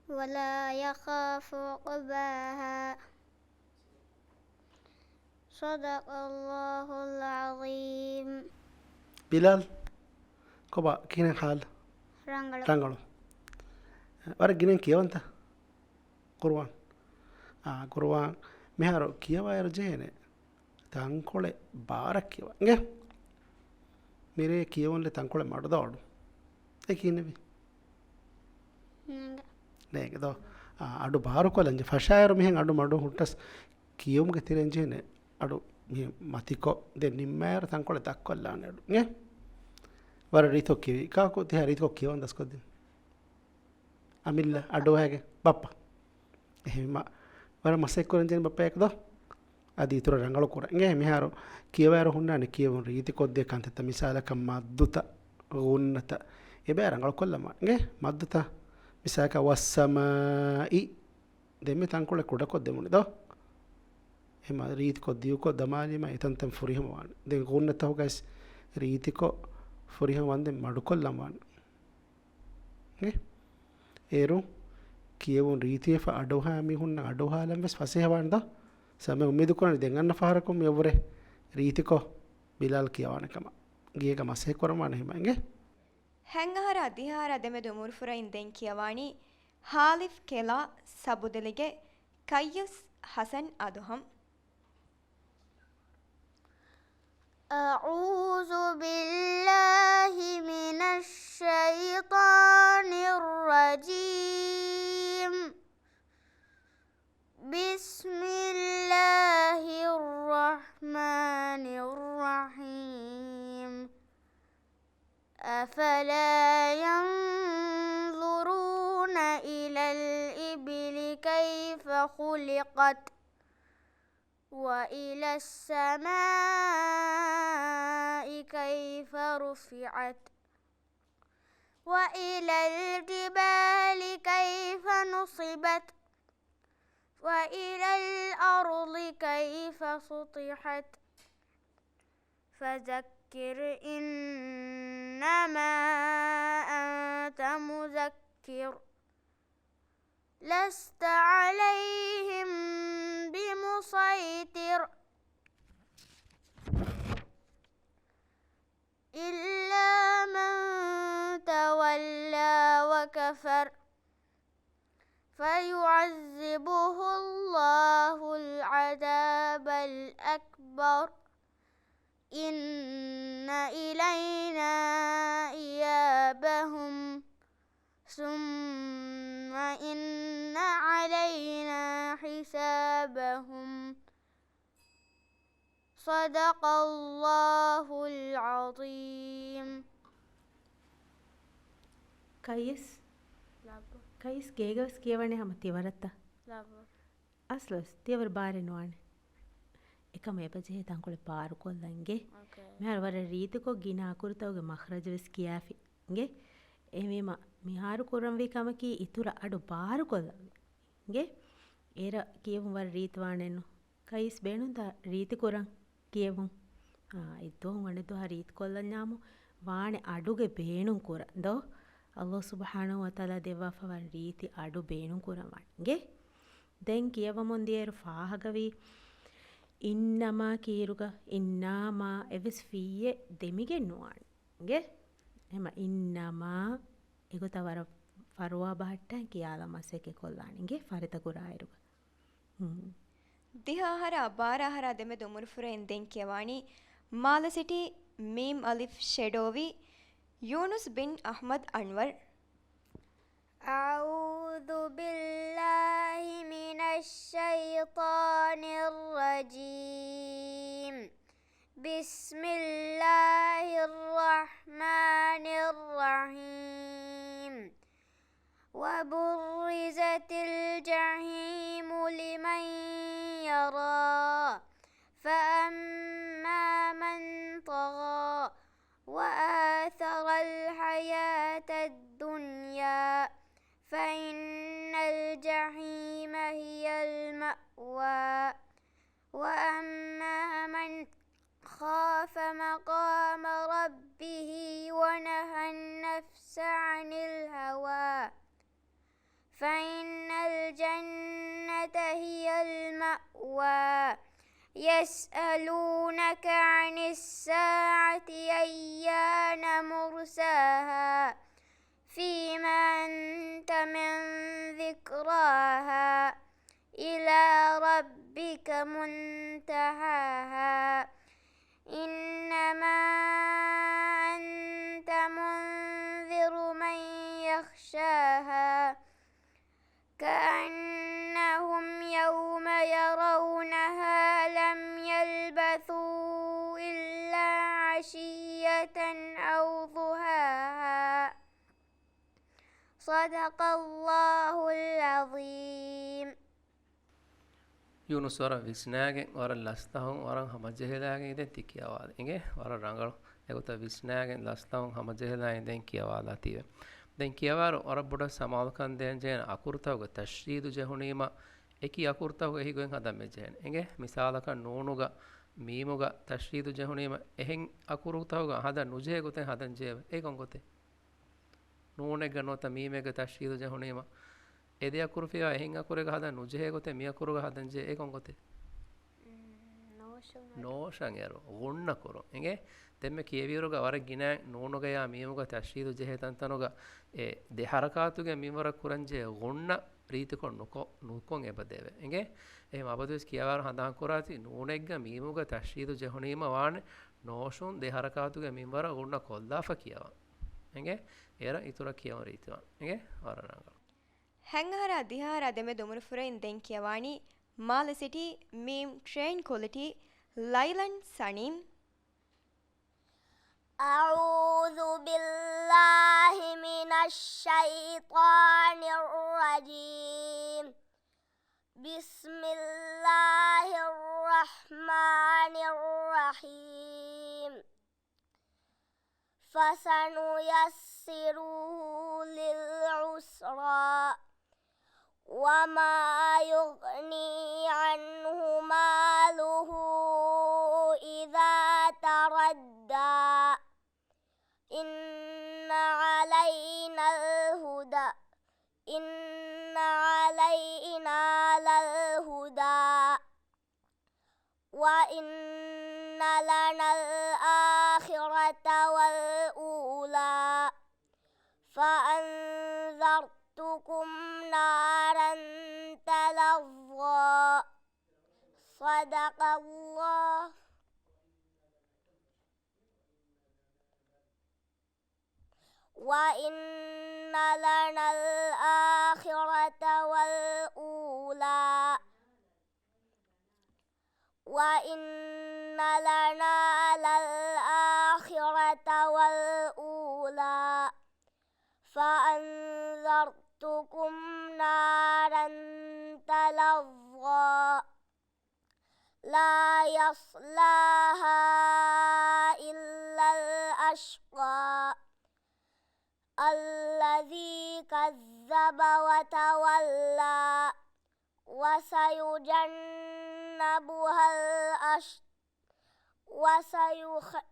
ولا يخاف عقباها. صدق الله العظيم. ބިލާލް، ކޮބާ ކިހިނެއް ހާލު؟ ރަނގަޅު. ރަނގަޅު. ވަރަށް ގިނައިން ކިޔަވަންތަ؟ ޤުރުއާން. އާ، ޤުރުއާން މިހާރު ކިޔަވާއިރު ޖެހޭނެ ތަންކޮޅެއް ބާރަށް ކިޔަވަން. އިނގޭ؟ މިރޭ ކިޔެވުން ތަންކޮޅެއް މަޑު ދޯ އަޑު. އެ ކިހިނެއްވީ؟ ނޭނގެ. ނޭނގެ ދޯ. އާ، އަޑު ބާރުކޮށްލަން ޖެ. ފަށާއިރު މިހެން އަޑު މަޑު ހުއްޓަސް ކިޔެވުމުގެ ތެރެއިން ޖެހޭނެ އަޑު މިހެން މަތިކޮށް ދެން ނިންމާއިރު ތަންކޮޅެއް ދައްކޮށްލާނެ އަޑު. އިނގޭ؟ ވަރަށް ރީތިކޮށް ކިޔެވި. ކާކު ތިހާ ރީތިކޮށް ކިޔަވަން ދަސްކޮށްދިން. އަމިއްލަ އަޑުއަހައިގެން ބައްޕަ. އެހެންވީމަ ވަރަށް މަސައްކަތް ކުރަން ޖެހެނީ ބައްޕައާއެކު ދޯ؟ އަދި އިތުރަށް ރަނގަޅު ކުރަން. އިނގޭ މިހާރު ކިޔަވާއިރު ހުންނާނެ ކިޔެވުން ރީތިކޮށްދޭ ކަންތައްތައް މިސާލަކަށް މައްދުތައް، ޣުންނަތައް. އެބައި ރަނގަޅުކޮށްލަން ވާނެ. އިނގޭ މައްދުތައް މިސާލަކަށް ވައްސަމާއި. ދެން މި ތަންކޮޅެއް ކުޑަކޮށްދެމުން ދޯ؟ އެހެންވީމަ ރީތިކޮށް ދިގުކޮށް ދަމާލީމަ އެތަންތަން ފުރިހަމަ ވާނެ. ދެން ޣުންނަތަކުގައި ރީތިކޮށް ފުރިހަމަ ވަންދެން މަޑުކޮށްލަން ވާނެ. އެ؟ އޭރު ކިޔެވުން ރީތިވެފަ އަޑުއަހާ މީހުންނަށް އަޑުއަހާލަން ވެސް ފަސޭހަވާނެ ދޯ؟ ސަމެ އުއްމީދު ކުރަނީ ދެން އަންނަ ފަހަރަކުން މިއަށްވުރެ ރީތިކޮށް ބިލާލް ކިޔަވާނެ ކަމަށް. ގޭގަ މަސައްކަތް ކުރަން ވާނެ ހިމަ. އިނގޭ؟ ހަތް އަހަރާ ދިހަ އަހަރާ ދެމެދު އުމުރުފުރައިން ދެން ކިޔަވާނީ ހާލިފް ކެލާ ސަބުދެލިގެ ކައްޔަސް ހަސަން އަދުހަމް. أعوذ بالله من الشيطان الرجيم. بسم الله الرحمن الرحيم. أفلا ينظرون إلى الإبل كيف خلقت وإلى السماء كيف رفعت وإلى الجبال كيف نصبت وإلى الأرض كيف سطحت. فذكر إنما أنت مذكر. لست عليهم بمسيطر. إلا من تولى وكفر. فيعذبه الله العذاب الأكبر. إن إلينا إيابهم. ثم إن علينا حسابهم. صدق الله العظيم. ކައިސް، ލައްބަ. ކައިސް ގޭގަވެސް ކިޔަވަނީ ހަމަ ތިވަރަށްތަ؟ ލައްބަ. އަސްލުވެސް ތިޔަވަރު ބާރެއް ނުވާނެ. އެކަމަށް އެބަޖެހޭ ތަންކޮޅެއް ބާރުކޮށްލަން އިނގޭ. އޯކޭ. މިހާރު ވަރަށް ރީތިކޮށް ގިނަ އަކުރުތަކުގެ މަޚްރަޖުވެސް ކިޔާފި އިނގޭ. އެހެންވީމަ މިހާރު ކުރަންވީ ކަމަކީ އިތުރަށް އަޑު ބާރުކޮށްލަން އިނގޭ. އޭރަށް ކިޔެވުން ވަރަށް ރީތިވާނެއްނު. ކައިސް ބޭނުންތަ ރީތިކުރަން؟ ކިޔެވުން. އާ، އެއްދުވަހުން އަނެއްދުވަހަށް ރީތިކޮށްލަންޏާމު ވާނެ އަޑުގެ ބޭނުން ކުރަން ދޯ؟ ﷲ ސުބްޙާނަހޫ ވަތަޢާލާ ދެއްވާފަ ވަން ރީތި އަޑު ބޭނުން ކުރަން ވާނެ އިނގޭ. ދެން ކިޔަވަމުން ދިޔައިރު ފާހަގަވީ އިންނަމާ ކީރުގަ އިންނާމާ އެއްވެސް ފިއްޔެއް ދެމިގެން ނުވާނެ އިނގޭ. އެހެމަ އިންނަމާ އެގޮތަށް ވަރަށް ފަރުވާ ބަހައްޓާން ކިޔާލަން މަސައްކަތް ކޮށްލާނެ އިނގޭ ފަރިތަ ކުރާއިރުގަ. ހުން. ދިހަ އަހަރާ ބާރަ އަހަރާ ދެމެދު އުމުރުފުރެއިން ދެން ކިޔަވާނީ މާލަސިޓީ މީމް އަލިފް ޝެޑޯވި ޔޫނުސް ބިން އަޙްމަދު އަންވަރު. أعوذ بالله من الشيطان الرجيم. بسم الله الرحمن الرحيم. وبرزت الجحيم لمن يرى. فأما من طغى. وآثر الحياة الدنيا. فإن الجحيم هي المأوى. وأما من خاف مقام ربه مأوى. يسألونك عن الساعة أيان مرساها. فيم أنت من ذكراها. إلى ربك منتهاها. إنما أنت منذر من يخشاها. كأنهم يوم يرونها لم يلبثوا إلا عشية أو ضحاها. صدق الله العظيم. ޔޫނުސް ވަރަށް ވިސްނާގެން، ވަރަށް ލަސްތަހުން، ވަރަށް ހަމަޖެހިލާގެން ދެން ތި ކިޔަވާލަ. އިނގޭ، ވަރަށް ރަނގަޅު. އެގޮތަށް ވިސްނާގެން ލަސްތަހުން ހަމަޖެހިލާ އިނދެން ކިޔަވާލާތީވެ. ދެން ކިޔަވާރު ވަރަށް ބޮޑަށް ސަމާލުކަން ދޭންޖެހޭނެ އަކުރުތަކުގެ ތަޝްދީދު ޖެހުނީމަ، އެކި އަކުރުތަކުގެ އެހީގޮތް ހަދަން މިޖެހޭނެ. އިނގޭ، މިސާލަކަށް ނޫނުގަ މީމުގަ ތަޝްދީދު ޖެހުނީމަ، އެހެން އަކުރުތަކުގަ ހަދަން ނުޖެހޭ ގޮތެއް ހަދަން ޖެހޭ. އެ ކޮން ގޮތެއް؟ ނޫނެއްގަ ނުވަތަ މީމެއްގަ ތަޝްދީދު ޖެހުނީމަ، އެ ދެ އަކުރު ފިޔާ އެހެން އަކުރެއްގަ ހަދަން ނުޖެހޭ ގޮތެއް މި އަކުރުގަ ހަދަން ޖެހޭ. އެ ކޮން ގޮތެއް؟ ނޯށަން އަޑު. ނޯށަން އަޑު. ޣުންނަ ކުރުން. އިނގޭ؟ ދެންމެ ކިޔެވިއިރުގަ ވަރަށް ގިނައިން ނޫނުގަޔާ މީމުގަ ތަޝްދީދު ޖެހޭ ތަންތަނުގަ އެ ދެ ޙަރަކާތުގެ މިންވަރަށް ކުރަންޖެހޭ ޣުންނަ ރީތިކޮށް ނުކޮ-، ނުކޮށް އެބަދޭވެ. އިނގޭ؟ އެހެން އަބަދުވެސް ކިޔަވާރު ހަނދާން ކުރާތި ނޫނެއްގަ މީމުގަ ތަޝްދީދު ޖެހުނީމަ ވާނެ ނޯށުން ދެ ޙަރަކާތުގެ މިންވަރަށް ޣުންނަ ކޮށްލާފަ ކިޔަވަން. އިނގޭ؟ އޭރަށް އިތުރަށް ކިޔަވަން ރީތިވާން. އިނގޭ؟ ވަރަށް ރަނގަޅު. ހަތް އަހަރާ ދިހަ އަހަރާ ދެމެދު އުމުރުފުރެއިން ދެން ކިޔަވާނީ މާލެ ސިޓީ، މީމް ޓްރެއިން ކުލިޓީ، ލައިލަން ސަނީމް. أعوذ بالله من الشيطان الرجيم. بسم الله الرحمن الرحيم. فسنيسره للعسرى. وما يغني عنه ماله إذا تردى. إن علينا الهدى. إن علينا للهدى. وإن لنا الآخرة والأولى. فأنذرتكم نارا تلظى. صدق الله. وإن لنا الآخرة والأولى. وإن لنا للآخرة والأولى. فأنذرتكم نارا تلظى. لا يصلاها إلا الأشقى. الذي كذب وتولى. وسيجنبها الأش-، وسيخ-،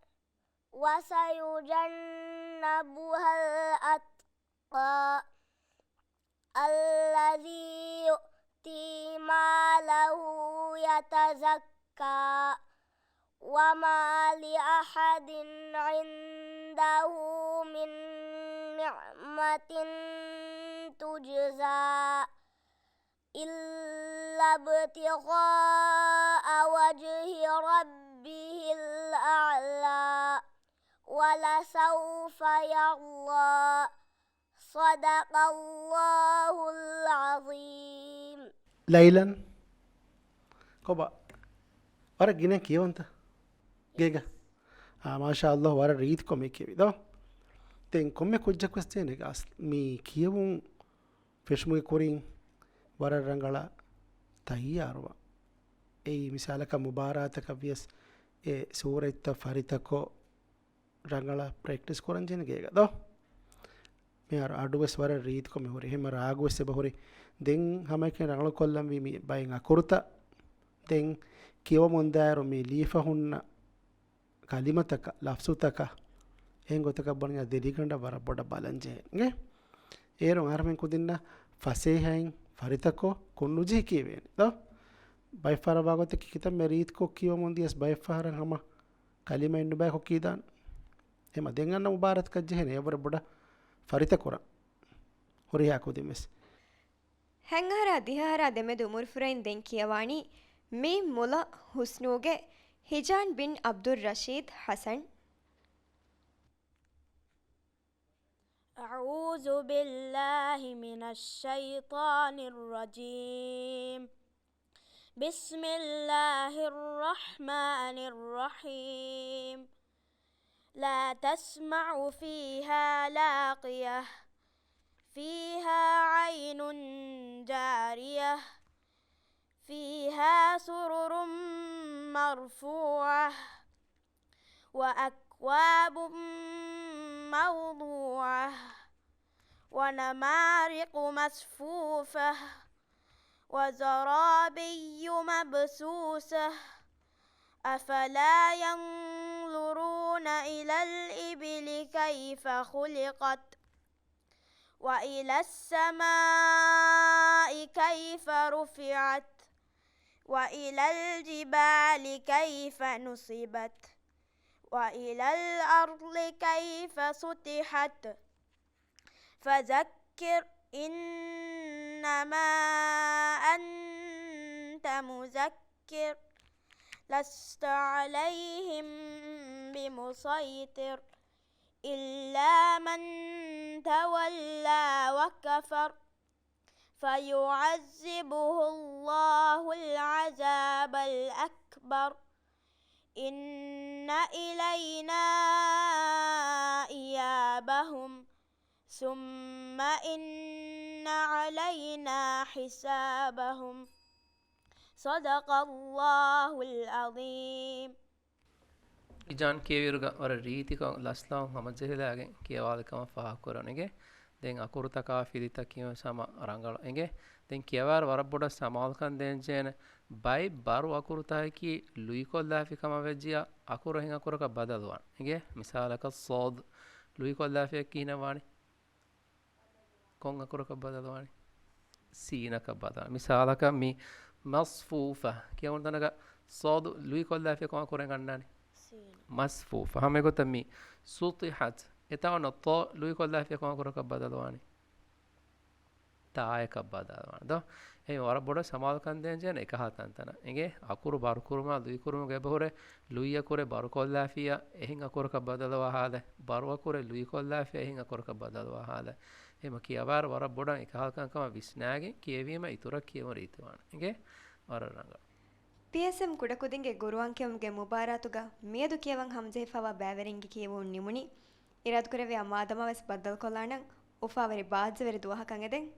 وسيجنبها الأتقى. الذي يؤتي ماله يتزكى. وما لأحد عنده من نعمة تجزى إلا ابتغاء وجه ربه الأعلى ولسوف يرضى. صدق الله العظيم. ލައިލަން ކޮބާ؟ ވަރަށް ގިނަ ކިޔަވަންތަ؟ ގޭގަ؟ އާ، މާޝާ ﷲ، ވަރަށް ރީތިކޮށް މި ކިޔެވި ދޯ. ދެން ކޮންމެ ކުއްޖަކުވެސް ތޭނެގަ އަސް-، މި ކިޔެވުން ފެށުމުގެ ކުރިން ވަރަށް ރަނގަޅަށް ތައްޔާރުވާ. އެއީ މިސާލަކަށް މުބާރާތަކަށް ވިޔަސް އެ ސޫރަތްތައް ފަރިތަކޮށް ރަނގަޅަށް ޕްރެކްޓިސް ކުރަން ޖެހޭނެ ގޭގަ ދޯ. މިހާރު އަޑުވެސް ވަރަށް ރީތިކޮށް މި ހުރި. އެހެންމަ ރާގުވެސް އެބަ ހުރި. ދެން ހަމައެކަނި ރަނގަޅު ކޮށްލަންވީ މި ބައެއް އަކުރުތައް. ދެން ކިޔަވަމުންދާއިރު މި ލީފަ ހުންނަ ކަލިމަތަކަށް، ލަފްޒުތަކަށް، އެހެން ގޮތަކަށް ބުނަންޏާ ދެރިގަނޑަށް ވަރަށް ބޮޑަށް ބަލަން ޖެހޭނެ. އޭރުން އަހަރެމެން ކުދިންނަށް ފަސޭހައިން ފަރިތަކޮށް ކޮށްނުޖެހި ކިޔެވޭނެ ދޯ. ބައެއްފަހަރަށް ވާގޮތަކީ ކިތަންމެ ރީތިކޮށް ކިޔަމުން ދިޔަސް ބައެއްފަހަރަށް ހަމަ ކަލިމައެއް ނުބައިކޮށް ކީދާން. އެހެމަ ދެން އަންނަ މުބާރާތަކަށް ޖެހޭނެ އެވަރަށް ބޮޑަށް ފަރިތަ ކުރަން. ހުރިހާ ކުދިން ވެސް. ހަތް އަހަރާ ދިހަ އަހަރާ ދެމެދު އުމުރުފުރައިން ދެން ކިޔަވާނީ މީމް މުލަ ހުސްނޫގެ ހިޖާން ބިން ޢަބްދުއްރަޝީދު ޙަސަން. أعوذ بالله من الشيطان الرجيم. بسم الله الرحمن الرحيم. لا تسمع فيها لاغية. فيها عين جارية. فيها سرر مرفوعة. وأكواب موضوعة. ونمارق مصفوفة. وزرابي مبثوثة. أفلا ينظرون إلى الإبل كيف خلقت. وإلى السماء كيف رفعت. وإلى الجبال كيف نصبت. وإلى الأرض كيف سطحت. فذكر إنما أنت مذكر. لست عليهم بمسيطر. إلا من تولى وكفر. فيعذبه الله العذاب الأكبر. إن إلينا إيابهم. ثم إن علينا حسابهم. صدق الله العظيم. ހިޖާން ކިޔެވިއިރުގަ ވަރަށް ރީތިކޮށް ލަސްލަވަން ހަމަޖެހިލާގެން ކިޔަވާލިކަމަށް ފާހަގަކުރަން އެނގޭ. ދެން އަކުރުތަކާ ފިލިތަކީ ވެސް ހަމަ ރަނގަޅު އެނގޭ. ދެން ކިޔަވާއިރު ވަރަށް ބޮޑަށް ސަމާލުކަން ދޭންޖެހޭނެ. ބައެއް ބަރު އަކުރުތަކަކީ ލުއިކޮށްލާފި ކަމަށް ވެއްޖިއްޔާ އަކުރު އެހެން އަކުރަކަށް ބަދަލުވާނެ އެނގޭ. މިސާލަކަށް ޞާދު ލުއިކޮށްލާފިއްޔާ ކިހިނެއް ވާނީ؟ ކޮން އަކުރަކަށް ބަދަލުވާނީ؟ ސީނަކަށް ބަދަލު. މިސާލަކަށް މި މަޞްފޫފަ ކިޔަވުނު ތަނަކަށް ޞާދު ލުއިކޮށްލާފިއްޔާ ކޮން އަކުރެއް އަންނާނީ؟ ސީނަ. މަޞްފޫފަ. ހަމަ އެގޮތަށް މި ސުޠިޙަތް އެތާ އޮންނަ ޠާ ލުއިކޮށްލާފިއްޔާ ކޮން އަކުރަކަށް ބަދަލުވާނީ؟ ތާއަކަށް ބަދަލުވާނެ ދޯ؟ އެހެން ވަރަށް ބޮޑަށް ސަމާލުކަން ދޭންޖެހޭނެ އެކަހަލަ ތަންތަނަށް އެނގޭ. އަކުރު ބަރުކުރުމާ ލުއިކުރުމުގެ އެބަހުރޭ ލުއިއަކުރެއް ބަރުކޮށްލާފިއްޔާ އެހެން އަކުރަކަށް ބަދަލުވާ ހާލެއް، ބަރުއަކުރެއް ލުއިކޮށްލާފިއްޔާ އެހެން އަކުރަކަށް ބަދަލުވާ ހާލެއް. އެހެމަ ކިޔަވާއިރު ވަރަށް ބޮޑަށް އެކަހަލަ ކަންކަމަށް ވިސްނާގެން ކިޔެވީމަ އިތުރަށް ކިޔެވުން ރީތިވާނެ އެނގޭ. ވަރަށް ރަނގަޅު. ޕީއެސްއެމް ކުޑަކުދިންގެ ގުރުއާން ކިޔުމުގެ މުބާރާތުގަ މިއަދު ކިޔަވަން ހަމަޖެހިފައިވާ ބައިވެރިންގެ ކިޔެވުން ނިމުނީ. އިރާދަކުރެއްވިޔާ މާދަމާވެސް ބައްދަލުކޮށްލާނަން. އުފާވެރި ބާއްޖަވެރި ދުވަހަކަށް އެދެން.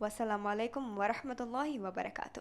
ވައްސަލާމު ޢަލައިކުމް ވަރަޙްމަތުﷲި ވަބަރަކާތު.